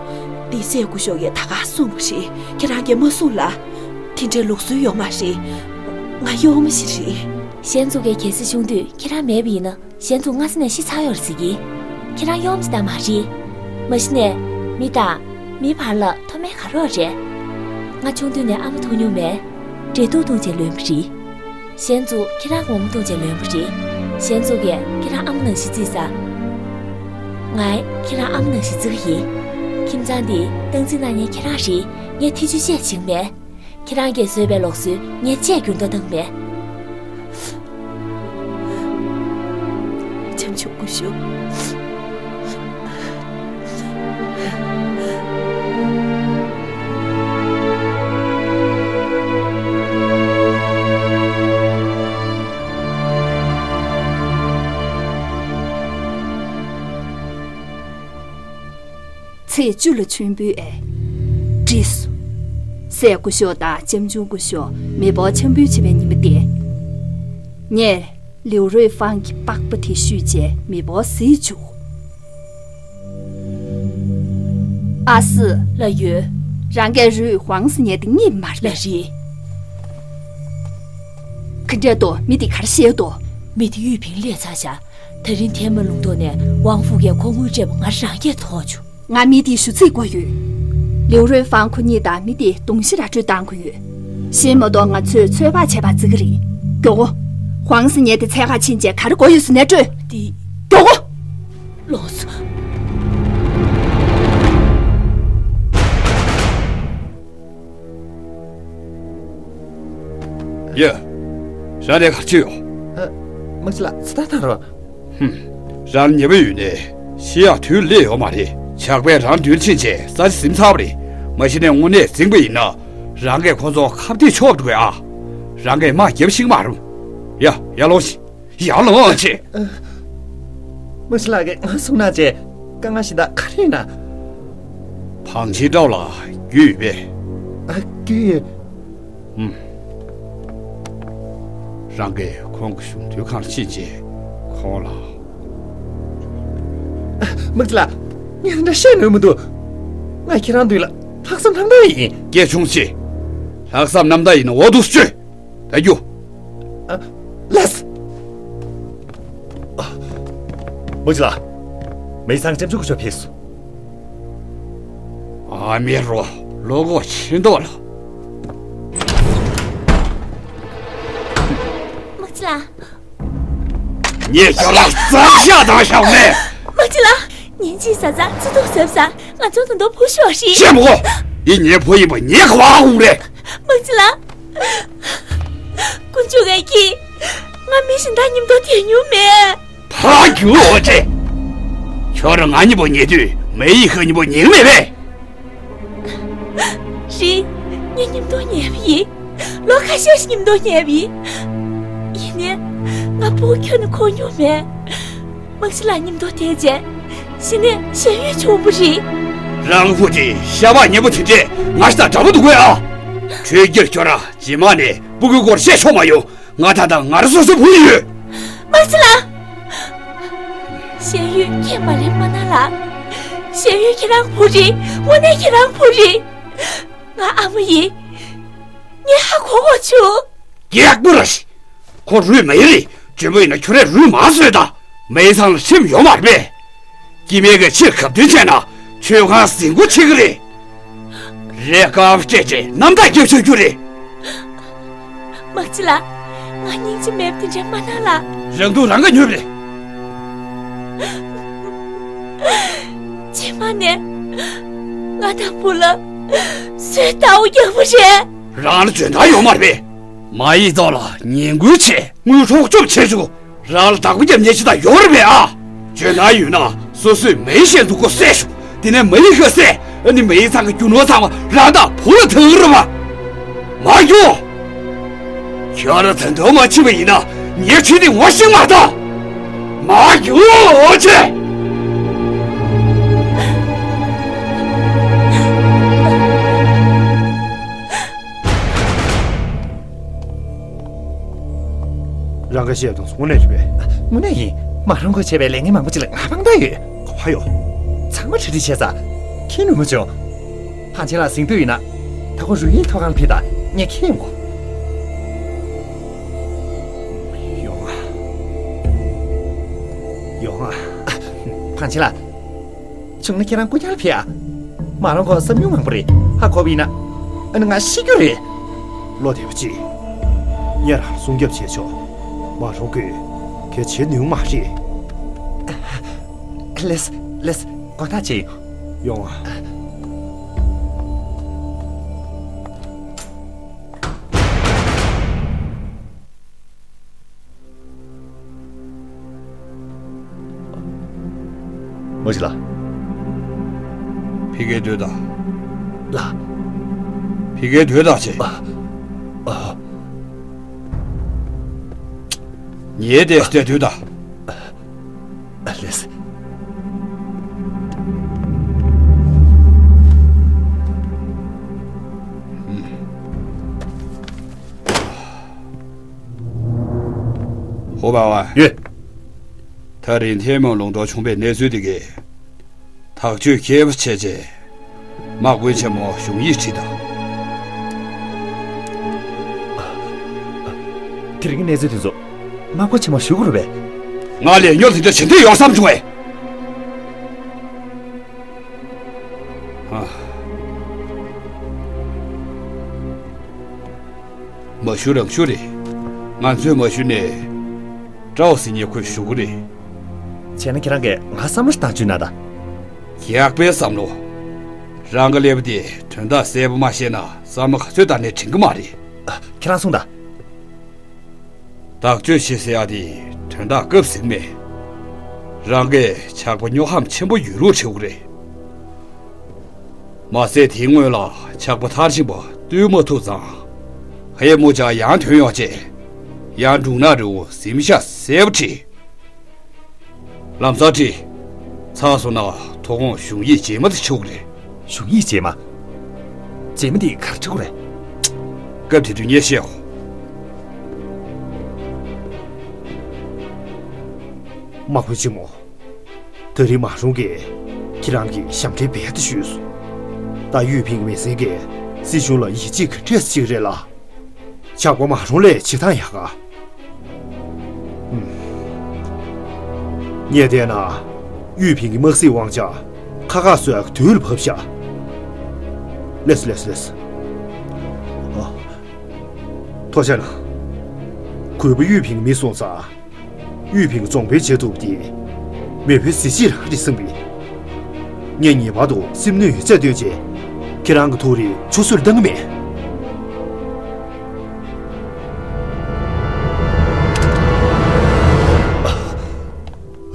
འདི་སྲས་སྐུ་ཞབས་ཀྱིས་ད་ག་གསུངས་པ་རེད། ཁྱེད་རང་གིས་མ་གསུངས་ལ། དེ་འདྲའི་ལུགས་སྲོལ་ཡོད་མ་རེད། ང་གཡོག་མོ་ཞིག་རེད། གཞན་ཚོ་གིས་གལ་སྲིད་ཤོང་དུས་ཁྱེད་རང་མེད་པ་ཡིན་ན་གཞན་ཚོ་སྔ་ས་ནས་ཤི་ཚར་ཡོད་རེད་ཟེར་གི། ཁྱེད་རང་གཡོག་མོ་ཞིག་ད་མ་རེད། མ་གཞི་ནས་མི་དང་མིའི་བར་ལ་མཐོ་དམན་ག་རེ་ཡོད་རེད། ང་ཆུང་དུས་ནས་ཨ་མ་མཐོང་མྱོང་མེད། འབྲས་ཐུག་འཐུང་བྱས་ལོན་པ་རེད། གཞན་ཚོ་ཁྱེད་རང་ངོ་མ་མཐོང་བྱས་ལོན་པ་རེད། གཞན་ཚོ་གིས་ཁྱེད་རང་ཨ་མ་ནང་བཞིན་བརྩིས་ཙང་། ང་ཁྱེད་རང་ཨ་མ་ནང་བཞིན་བརྩི་གི་ཡིན། ཁྱིམ་ཚང་འདི་སྟངས་འཛིན་གནང་མཁན་ཁྱེད་རང་རེད། ངས་ཐེ་ཇུས་བཤད་བྱེད་ཀྱི་མེད། ཁྱེད་རང་གིས་བཟོས་པའི་ལུགས་སྲོལ་ངས་བཅས་འགྱུར་ལྡོག་བཏང་གི་མེད། ལྕམ་ཆུང་སྐུ་ཞབས། ཚེས་བཅུ་ལ་མཆོད་འབུལ་ཨེ། འགྲིག་སོང་། སྲས་སྐུ་ཞབས་དང་ལྕམ་ཆུང་སྐུ་ཞབས་མེ་སྤར་འཆམ་འབུལ་བྱེད་པའི་ཉིན་མོ་དེ། ངས་ལིའུ་རུའེ་ཧྥང་གི་པགས་པ་དེ་བཤུས་བྱས་མེ་སྤར་གཟིགས་བཅུག། ཨ་སི། ལགས་ཡོད། རང་གིས་རུས་ཧོང་སི་ཉལ་དེ་རྙེད་མ་རེད། ལགས་རེད། ག་འདྲས་འདུག་མི་དེ་ག་རེ་བཤད་འདུག་མི་དེ་གཡུས་ཕིང་སླེབས་ཚར་ཤག་ད་རིང་ཐའེ་མ་ལུང་ཐོག་ནས་ཝང་ཧྥུ་གིས་ཁོ་དངུལ་སྤྲད་པ་ང་རང་གིས་ཐོགས་བྱུང་། ང་མི་དེའི་ཞུ་ཚིག་བཀོད་ཡོད། ལིའུ་རུའེ་ཧྥང་ཁོ་གཉིས་དང་མི་དེ་གདོང་ཤི་ར་སྤྲོད་བཏང་དགོས་ཡོད། གཞན་མ་གཏོགས་ང་ཚོས་ཚོད་དཔག་བྱས་པ་བརྩི་གི་རེད། མགྱོགས་པོ། ཧོང་སི་ཉལ་དེ་འཚོལ་ག་ཕྱིན་བྱས་ག་རེ་དགོས་ཡོད་ཟེར་ནས་སྤྲོད། དེ། མགྱོགས་པོ། ལགས་སོ། ཡ། རང་ནས་ག་རེ་བྱས་ཡོད། ཨ། དམག་སྤྱི་ལགས་ཚེ་ཐར་བཏང་རོགས། ཧུམ། རང་ཉེས་པ་ཡོད་ནས་ཤི་ཡག་དུས་སླེབས་ཡོད་མ་རེད། ཇག་པས་རང་མདུན་ཕྱིན་བྱས་ས་ཆ་ཟིན་ཚར་བ་རེད། མ་གཞི་ནས་དངོས་གནས་འཛིང་པ་ཡིན་ན། རང་གིས་ཁོ་ཚོ་ཁ་གཏད་གཅོག་དགོས་ཨ། རང་གིས་དམག་རྒྱབ་ཤིག་མ་རུང་། ཡ། ཡར་ལོངས་ཤིག་ཡར་ལོངས་ཤིག་དམག་སྤྱི་ལགས་ཀྱིས་ང་གསུང་གནང་བྱས། དཀའ་ངལ་ཞིག་དང་ག་རེ་ཡིན་ན། ཕང་ཆེན་ཀྲའོ་ལ་རྒྱུས་ཡོད་པས། ཨ། རྒྱུས་ཡོད། ཨུམ། རང་གིས་ཁོང་གི་གཞུང་དོན་ཁང་ཕྱིན་བྱས་ཁོང་ལ། དམག་སྤྱི་ལགས། ངས་འདི་འདྲ་བཤད་ནུས་མི་འདུག་ང་ཁྱེད་རང་མདུན་ལ་ལྷག་བསམ་རྣམ་དག་ཡིན། སྐད་ཆུང་ཆེ། ལྷག་བསམ་རྣམ་དག་ཡིན་ན་འོ་འདུག་སེ་བྱོས། ད་རྒྱུགས། ཨ། ལགས། དམག་སྤྱི་ལགས། མེ་ཚང་ལྕམ་ཆུང་སྐུ་ཞབས་ཕེབས་སོང་། ཨ་མའི་རོ། བློ་ཁོག་ཆེ་མདོག་ལ། དམག་སྤྱི་ལགས། ངས་ཁྱོད་ལ་རྩམ་ཤ་བཏང་བཞག་མེད། དམག་སྤྱི་ལགས། ཉིན་གཅིག་བཟའ་ཚང་ཚོ་ཐུག་བཟོས་ས་ང་ཚོ་ད་དུང་བུ་ཤོག་ཤི། བཤད་མི་དགོས། འདི་ངའི་བུ་ཡིན་པ་ངས་ག་བ་ཧ་གོ་རེད། དམག་སྤྱི་ལགས། དཀོན་མཆོག་གིས་ཀྱིས། ང་མི་གཞན་དག་མཉམ་དུ་བསྡད་མྱོང་མེད། ཕར་རྒྱུགས་འོ་ཙེ། ཁྱོད་རང་ང་གཉིས་པོ་ཉལ་དུས་མེ་ཡི་ཤ་གཉིས་པོ་ཉལ་མེད་པས། རེད། ངས་མཉམ་དུ་ཉལ་བ་ཡིན། ལོ་ཁ་ཤས་ཤིག་མཉམ་དུ་ཉལ་བ་ཡིན། ཡིན་ནའི། ང་ཕྲུ་གུ་ཁྱོན་ནས་འཁོར་མྱོང་མེད། དམག་སྤྱི་ལགས་མཉམ་དུ་བསྡད་རྗེས། གཞི་ནས་ཞེན་ཡུལ་བྱུང་བ་རེད། རང་ལུག་ཁུག་དེ་ཤ་བག་ཉེས་པོ་དེ་འདྲས་ང་ཞིག་དང་འདྲ་པོ་འདུག་གས་ཨ། གྲོས་རྒྱུར་ཁྱོད་རང་རྗེས་མ་ནས་སྤུ་གུའི་སྐོར་བཤད་ཆོག་མ་ཡོང་། ང་ད་ལྟ་ང་རང་སོ་སོའི་བུ་ཡིན། དམག་སྤྱི་ལགས། ཞེན་ཡུལ་ཁྱེད་མ་ལེན་མ་ན་ལགས། ཞེན་ཡུལ་ཁྱེད་རང་བུ་རེད། དངོས་གནས་ཁྱེད་རང་བུ་རེད། ང་ཨ་མ་ཡིན། ངས་ཧ་གོ་གོ་བྱུང་། ཡག་པོ་ར་ཤི། ཁོ་རུས་མེད་རེད། འཇོན་པོ་ཡིན་ན་ཁྱོད་རས་རུས་མ་བཟོས་ད། མེ་ཚང་ལ་ཁྲིམས་ཡོད་མ་རེད་པས། སྐྱེ་དམན་གྱིས་ཕྱིར་གབ་མཐུན་བྱས་ན་ཆོས་ཁང་ཟིང་པོ་ཆགས་ཀྱི་རེད། རས་དཀར་པོ་སྤྲད་རྗེས་གནམ་བདག་རྒྱབ་ཆོག་རྒྱུ་རེད། དམག་སྤྱི་ལགས། ང་སྙིང་རྗེ་མེད་པ་དེ་འདྲ་མ་གནང་ལགས། རང་སྡུག་རང་གིས་ཉོས་པ་རེད། རྗེས་མ་ནས་ང་དང་བུ་ལ་སུས་ལྟ་བ་རྒྱག་པ་རེད། རང་ལ་འཇོན་ཐང་ཡོད་མ་རེད་པས། མ་ཡི་ཐོག་ལ་ངན་སྐུལ་བྱས། དངུལ་འཕྲོག་བཅོམ་བྱས་བྱུང་། རང་ལ་བདག་པོ་རྒྱབ་ཉེན་ཆེ་དག་ཡོད་རེད་པས་ཨ། འཇོན་ཐང་ཡོད་ན་སོ་སོས་མེ་ཤེལ་འཛུགས་སྒོ་བསད་ཤོག་དེ་ནས་མེ་ཡི་ཤ་བསད། ཨ་ནི་མེ་ཡི་ཚང་གི་རྒྱུ་ནོར་ཚང་མ་རང་དང་བུ་ལ་ཐོབ་རེད་པ། མ་རྒྱུགས། ཁྱོད་རང་ད་དུང་མ་འཆི་བ་ཡིན་ན་ངའི་ཁྲིད་དེ་ངོ་ཤེས་མ་ཐག་མ་རྒྱུགས་ཆེ། རང་ག་བཤད་དང་དངོས་གནས་རེད་པས། དངོས་གནས་ཡིན། མ་རུང་ཁོས་བྱས་པའི་ལས་ངན་མང་པོ་ཅིག་ལ་ང་དཔང་རྟགས་ཡོད། གོ་བ་ཡོད། ཚང་མ་གྲ་སྒྲིག་བྱས་ཚར། ཁྱེད་ནུས་མ་བྱུང་། ཕང་ཆེན་ལགས་ཟིན་དུས་ཡིན་ན། ད་ཁོ་རུས་ཡིན་ཐོག་ཁང་ལ་ཕེབས་དང་ངས་ཁྱེད་ཡོང་གོ། ཡོང་ཨ། ཡོང་ཨ། ཕང་ཆེན་ལགས། བྱུང་ན་ཁྱེད་རང་སྐུ་ཉག་ལ་ཕེབས་ཨ། མ་རུང་ཁོ་བསམ་མྱོང་མང་པོ་རེད། ཧ་གོ་བ་ཡིན་ན། ཨ་ནི་ང་ཤི་རྒྱུ་རེད། བློ་བདེ་པོ་གཅིག་ངས་རང་ལ་སྲུང་སྐྱོབ་བྱས་ཆོག་མ་རུང་ཁོས་གལ་བྱེད་ནུས་མ་རེད། ལེས། ལེས། དགོངས་དག་ཆེ། ཡོང་ཨ། མོ་ཅི་ལ། ཕི་གའི་དུས་དང་། ལ། ཕི་གའི་དུས་དང་ཆེ། ཨ། ཨ། ཉེ་དེ་སྟེ་དུས་དང་། ཨ་ལེས། ཧོ་བ་བ། ཡོད། ད་རིང་ཐའེ་མོན་ལུང་ཐོག་བྱུང་བའི་གནས་ཚུལ་དེ་གས། ཐག་གཅོད་མཁས་པོ་བྱས་རྗེས། དམག་དཔོན་ཆེན་མོ་གཞུང་ཡིག་བྲིས་དང་། དེ་རིང་གི་གནས་ཚུལ་དེ་ཚོ་དམག་དཔོན་ཆེན་མོ་ཞུ་དགོས་རེད་པས། ང་ལས་རྒྱུ་དེ་འདྲ་བྱེད་འདོད་ཡོད་བསམ་བྱུང་བས། ཨ། མ་ཞུ་རང་ཞུ་རེད། ང་ཚོས་མ་ཞུས་ནས་ཀྲའོ་ཟེར་མཁན་ཁོས་ཞུ་གི་རེད། བྱས་ན་ཁྱེད་རང་གིས་ང་བསམ་བློ་ཞིག་བཏང་བཅུག་ན་ད། ཡག་པའི་བསམ་བློ། རང་གི་ཀླད་པ་དེ་དོན་དག་གསལ་པོ་མ་ཤེས་ན་བསམ་བློ་ག་ཚོད་བཏང་ནས་དྲན་གི་མ་རེད། ཨ། ཁྱེད་རང་གསུངས་དང་། བདག་གཅོད་བྱེད་ཟེར་ཡག་དེ་དོན་དག་སྐབས་ཟིན་མེད། རང་གིས་ཇག་པ་སྨྱོ་ཧམ་ཆེན་པོ་ཡོད་ལུགས་བྲིས་དགོས་རེད། མ་ཟད་དེའི་སྔོན་ལ་ཇག་པ་མཐར་ཕྱིན་པ་བཏུལ་མ་ཐུབ་ཙང་། ཧེ་མོ་ཅག་ཡང་ཐོན་ཡོང་བྱས། ཡང་འབྲུག་ནག་རི་བོ་གཟིམ་ཤག་གསལ་པོ་བྲིས། ལམ་སང་བྲིས། ཚར་སོང་ན་དོ་དགོང་གཞུང་ཡིག་རྗེས་མ་དེ་ཆོག་གི་རེད། གཞུང་ཡིག་རྗེས་མ། རྗེས་མ་དེ་ག་རེ་བྲིས་དགོས་རེད། སྐབས་དེ་དུས་ངས་བཤད་འོ། དམག་དཔོན་ཆེན་མོ། ད་རེས་མ་རུང་གིས་ཁྱེད་རང་གི་ཞབས་འདྲེན་རྦད་དེ་ཞུས་སོང་། ད་གཡུས་ཕིང་གི་མི་སེར་གྱིས་སྲིད་གཞུང་ལ་ཡིད་ཆེས་ག་འདྲས་བྱེད་ཀྱི་རེད་ལ། ཇག་པ་མ་རུང་ལས་བྱེད་སྟངས་ཡག་ག། ཨུམ། ངས་བལྟས་ན། གཡུས་ཕིང་གི་དམག་སྲིད་དབང་ཆ་ཁ་ཁ་བཟོ་ཡག་དུས་ལ་བབས་ཤག། ལེས་ལེས་ལེས། ཨ། ཐུགས་རྗེ་གནང་། གུས་པ་གཡུས་ཕིང་གི་མི་སོང་ཙང་། གཡུས་ཕིང་རྫོང་དཔོན་བྱེད་ཐུབ་པ་དེ། མེས་པོའི་གཟི་བརྗིད་རང་རེད་བསམ་པས། ངས་ངེས་པར་དུ་སེམས་ནུས་ཡོད་ཚད་བཏོན་བྱས། ཁྱེད་རང་གི་ཐུགས་རེ་ཆུད་ཟོས་བཏང་གི་མེད།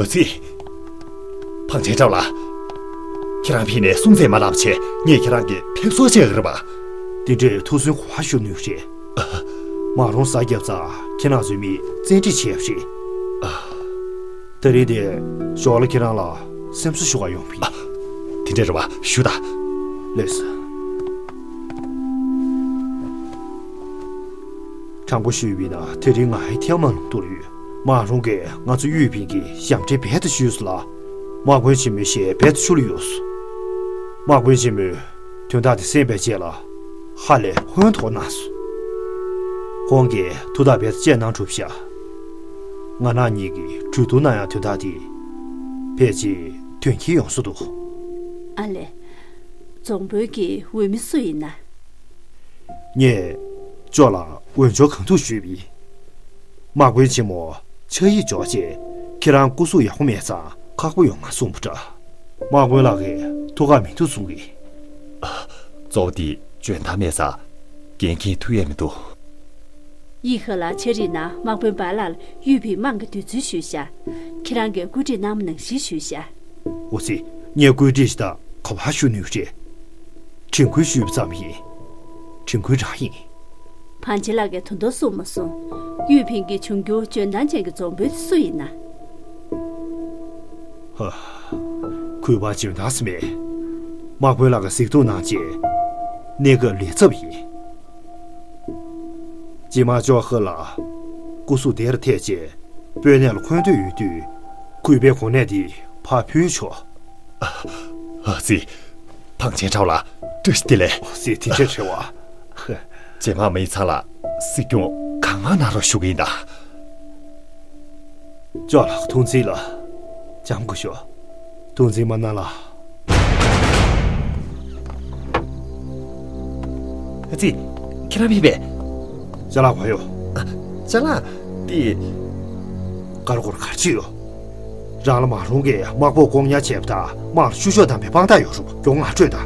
ཨ་ཙི། ཕངས་ཆེན་ཁྲའོ་ལགས། ཁྱེད་རང་ཕེབས་ནས་སྲུང་བརྩི་མ་གནང་བྱས་ངས་ཁྱེད་རང་གི་ཕེབས་བསུ་བྱེད་ཀྱི་རེད་པ། དེ་འདྲའི་ཐུགས་སུན་གོ་བ་ཞུ་ནུས་རེད། མ་རུང་ས་རྒྱབ་ཙང་ཁྱེད་རང་ཚོའི་མིས་བཙན་ཁྲིད་བྱས་པ་རེད། དེ་རིང་དེ་ཞོར་ལ་ཁྱེད་རང་ལ་སེམས་གསོ་ཞུ་བར་ཡོང་བ་ཡིན། དེ་འདྲ་རེད་པ། ཞུ་དང་། ལགས་སོ། དྲང་པོ་ཞུས་པ་ཡིན་ན་དེ་རིང་ང་ཧའི་ཐལ་མོ་ལ་འདུག་ཡོད། མ་རུང་གིས་ང་ཚོ་གཡུས་ཕིང་གི་ཞབས་འདྲེན་རྦད་དེ་ཞུས་སོང་ལ། དམག་དཔོན་ཆེན་མོའི་ཞལ་རྦད་དེ་ཆུ་ལ་གཡུགས་སོང་། དམག་དཔོན་ཆེན་མོས་དོན་དག་དེ་གསན་པའི་རྗེས་ལ་ཧ་ལས་ཧོན་ཐོར་གནང་སོང་། ཁོང་གིས་ཐུགས་ཐག་རྦད་དེ་བཅད་གནང་གྲུབ་ཤག། ང་རང་གཉིས་ཀྱིས་གྲོས་བསྡུར་གནང་ཡག་དོན་དག་དེ་ཕལ་ཆེར་དོན་འཁྱོལ་ཡོང་ས་འདུག། ཨ་ལས། རྫོང་དཔོན་གྱི་འོས་མི་སུ་ཡིན་ན། ངས་ཅོ་ལགས་འོས་སྦྱོར་གང་ཐུབ་ཞུས་པ་ཡིན། དམག་དཔོན་ཆེན་མོ་ཕྱག་ཡིག་འབྱོར་རྗེས་ཁྱེད་རང་སྐུ་གཟུགས་ཡག་པོ་མེད་ཙང་ཁག་པོ་ཡོང་ང་གསུངས་པ་འདྲ། དམག་དཔོན་ལགས་ཀྱིས་ཐུགས་ཁག་མི་འདུག་གསུང་གི། གཙོ་བོ་དེ་འཇོན་ཐང་མེད་ཙང་འགན་འཁྱེར་ཐུབ་ཡས་མི་འདུག། ཡིག་ཧ་ལ་ཆ་རིག་ན་དམག་དཔོན་བ་ལགས་ལ་གཡུས་ཕིང་དམངས་ཀྱི་འདོད་ཚུལ་ཞུས་ཤག། ཁྱེད་རང་གིས་བཀོད་སྒྲིག་གནང་བ་ནང་བཞིན་ཞུས་ཤག། འོ་ཙི། ངས་བཀོད་སྒྲིག་ཞིག་དང་ག་པར་ཞུ་ནུས་རེད། དྲན་སྐུལ་ཞུས་པ་ཙམ་ཡིན། དྲན་སྐུལ་རང་ཡིན། བང་ཆེན་ལགས་ཀྱིས་དོན་དག་གསུངས་མ་སོང་། གཡུས་ཕིང་གི་འབྱུང་འགྱུར་འཇོན་ཐང་ཅན་གྱི་རྫོང་དཔོན་དེ་སུ་ཡིན་ན། ཧ། གུས་པ་འཇོན་ཐང་ཟེར་མེད། དམག་དཔོན་ལགས་ཀྱིས་གཟིགས་རྟོག་གནང་རྗེས། གནས་སྐབས་ལས་ཚབ་ཡིན། རྗེས་མ་ཅོ་ཧ་ལ་སྐུ་གཟུགས་བདེ་རུ་ཐལ་རྗེས་དཔོན་གནས་ལ་འཁོད་འདོད་ཡོད་དུས། གུས་པའི་གོ་གནས་འདི་ཕར་ཕུལ་ཆོག། ཨ་ཙི། བང་ཆེན་ཁྲའོ་ལགས་བཀྲ་ཤིས་བདེ་ལེགས། ཨོ་ཙི། དེ་འདྲ་རེད་བ། རྗེས་མ་མི་ཚང་ལ་སྲིད་སྐྱོང་གང་མང་གནང་རོགས་ཞུ་གི་ཡིན་ད། ཅོ་ལགས་ཐུགས་རྗེ་ཆེ་ལགས། འཇམ་དགོས་ཤོག། ཐུགས་རྗེ་མ་གནང་ལགས། ཨ་ཙི། ཁྱེད་རང་ཕེབས་པས། ཅ་ལག་ག་ཡོད། ཅ་ལག་དེ། ཀར་ཀོར་གར་ཅི་ཡོད། རང་ལ་མ་རུང་གིས་དམག་དཔུང་ལྐོག་ཉར་བྱས་པ་དང་དམག་ལ་བཤུ་གཞོག་བཏང་པའི་དཔང་རྟགས་ཡོད་རུང་མགྱོགས་ངང་སྤྲོད་དང་།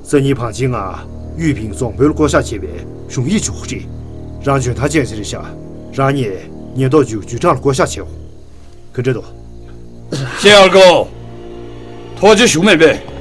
སང་ཉིན་བང་ཆེན་ང་གཡུས་ཕིང་རྫོང་དཔོན་ལ་བསྐོ་གཞག་བྱས་པའི་གཞུང་ཡིག་འབྱོར་གྱི་རེད། རང་འཇོན་ཐང་ཅན་ཞིག་རེད་ཤག། རང་ཉིད་ཉེན་རྟོག་ཅུའི་ཅུའུ་ཀྲང་ལ་བསྐོ་གཞག་བྱེད་འོང་། ག་འདྲ་འདུག། ཤེས་ཨར་ཀོ། ཐུགས་རྗེ་ཆེ་ཞུ་མེད་པས།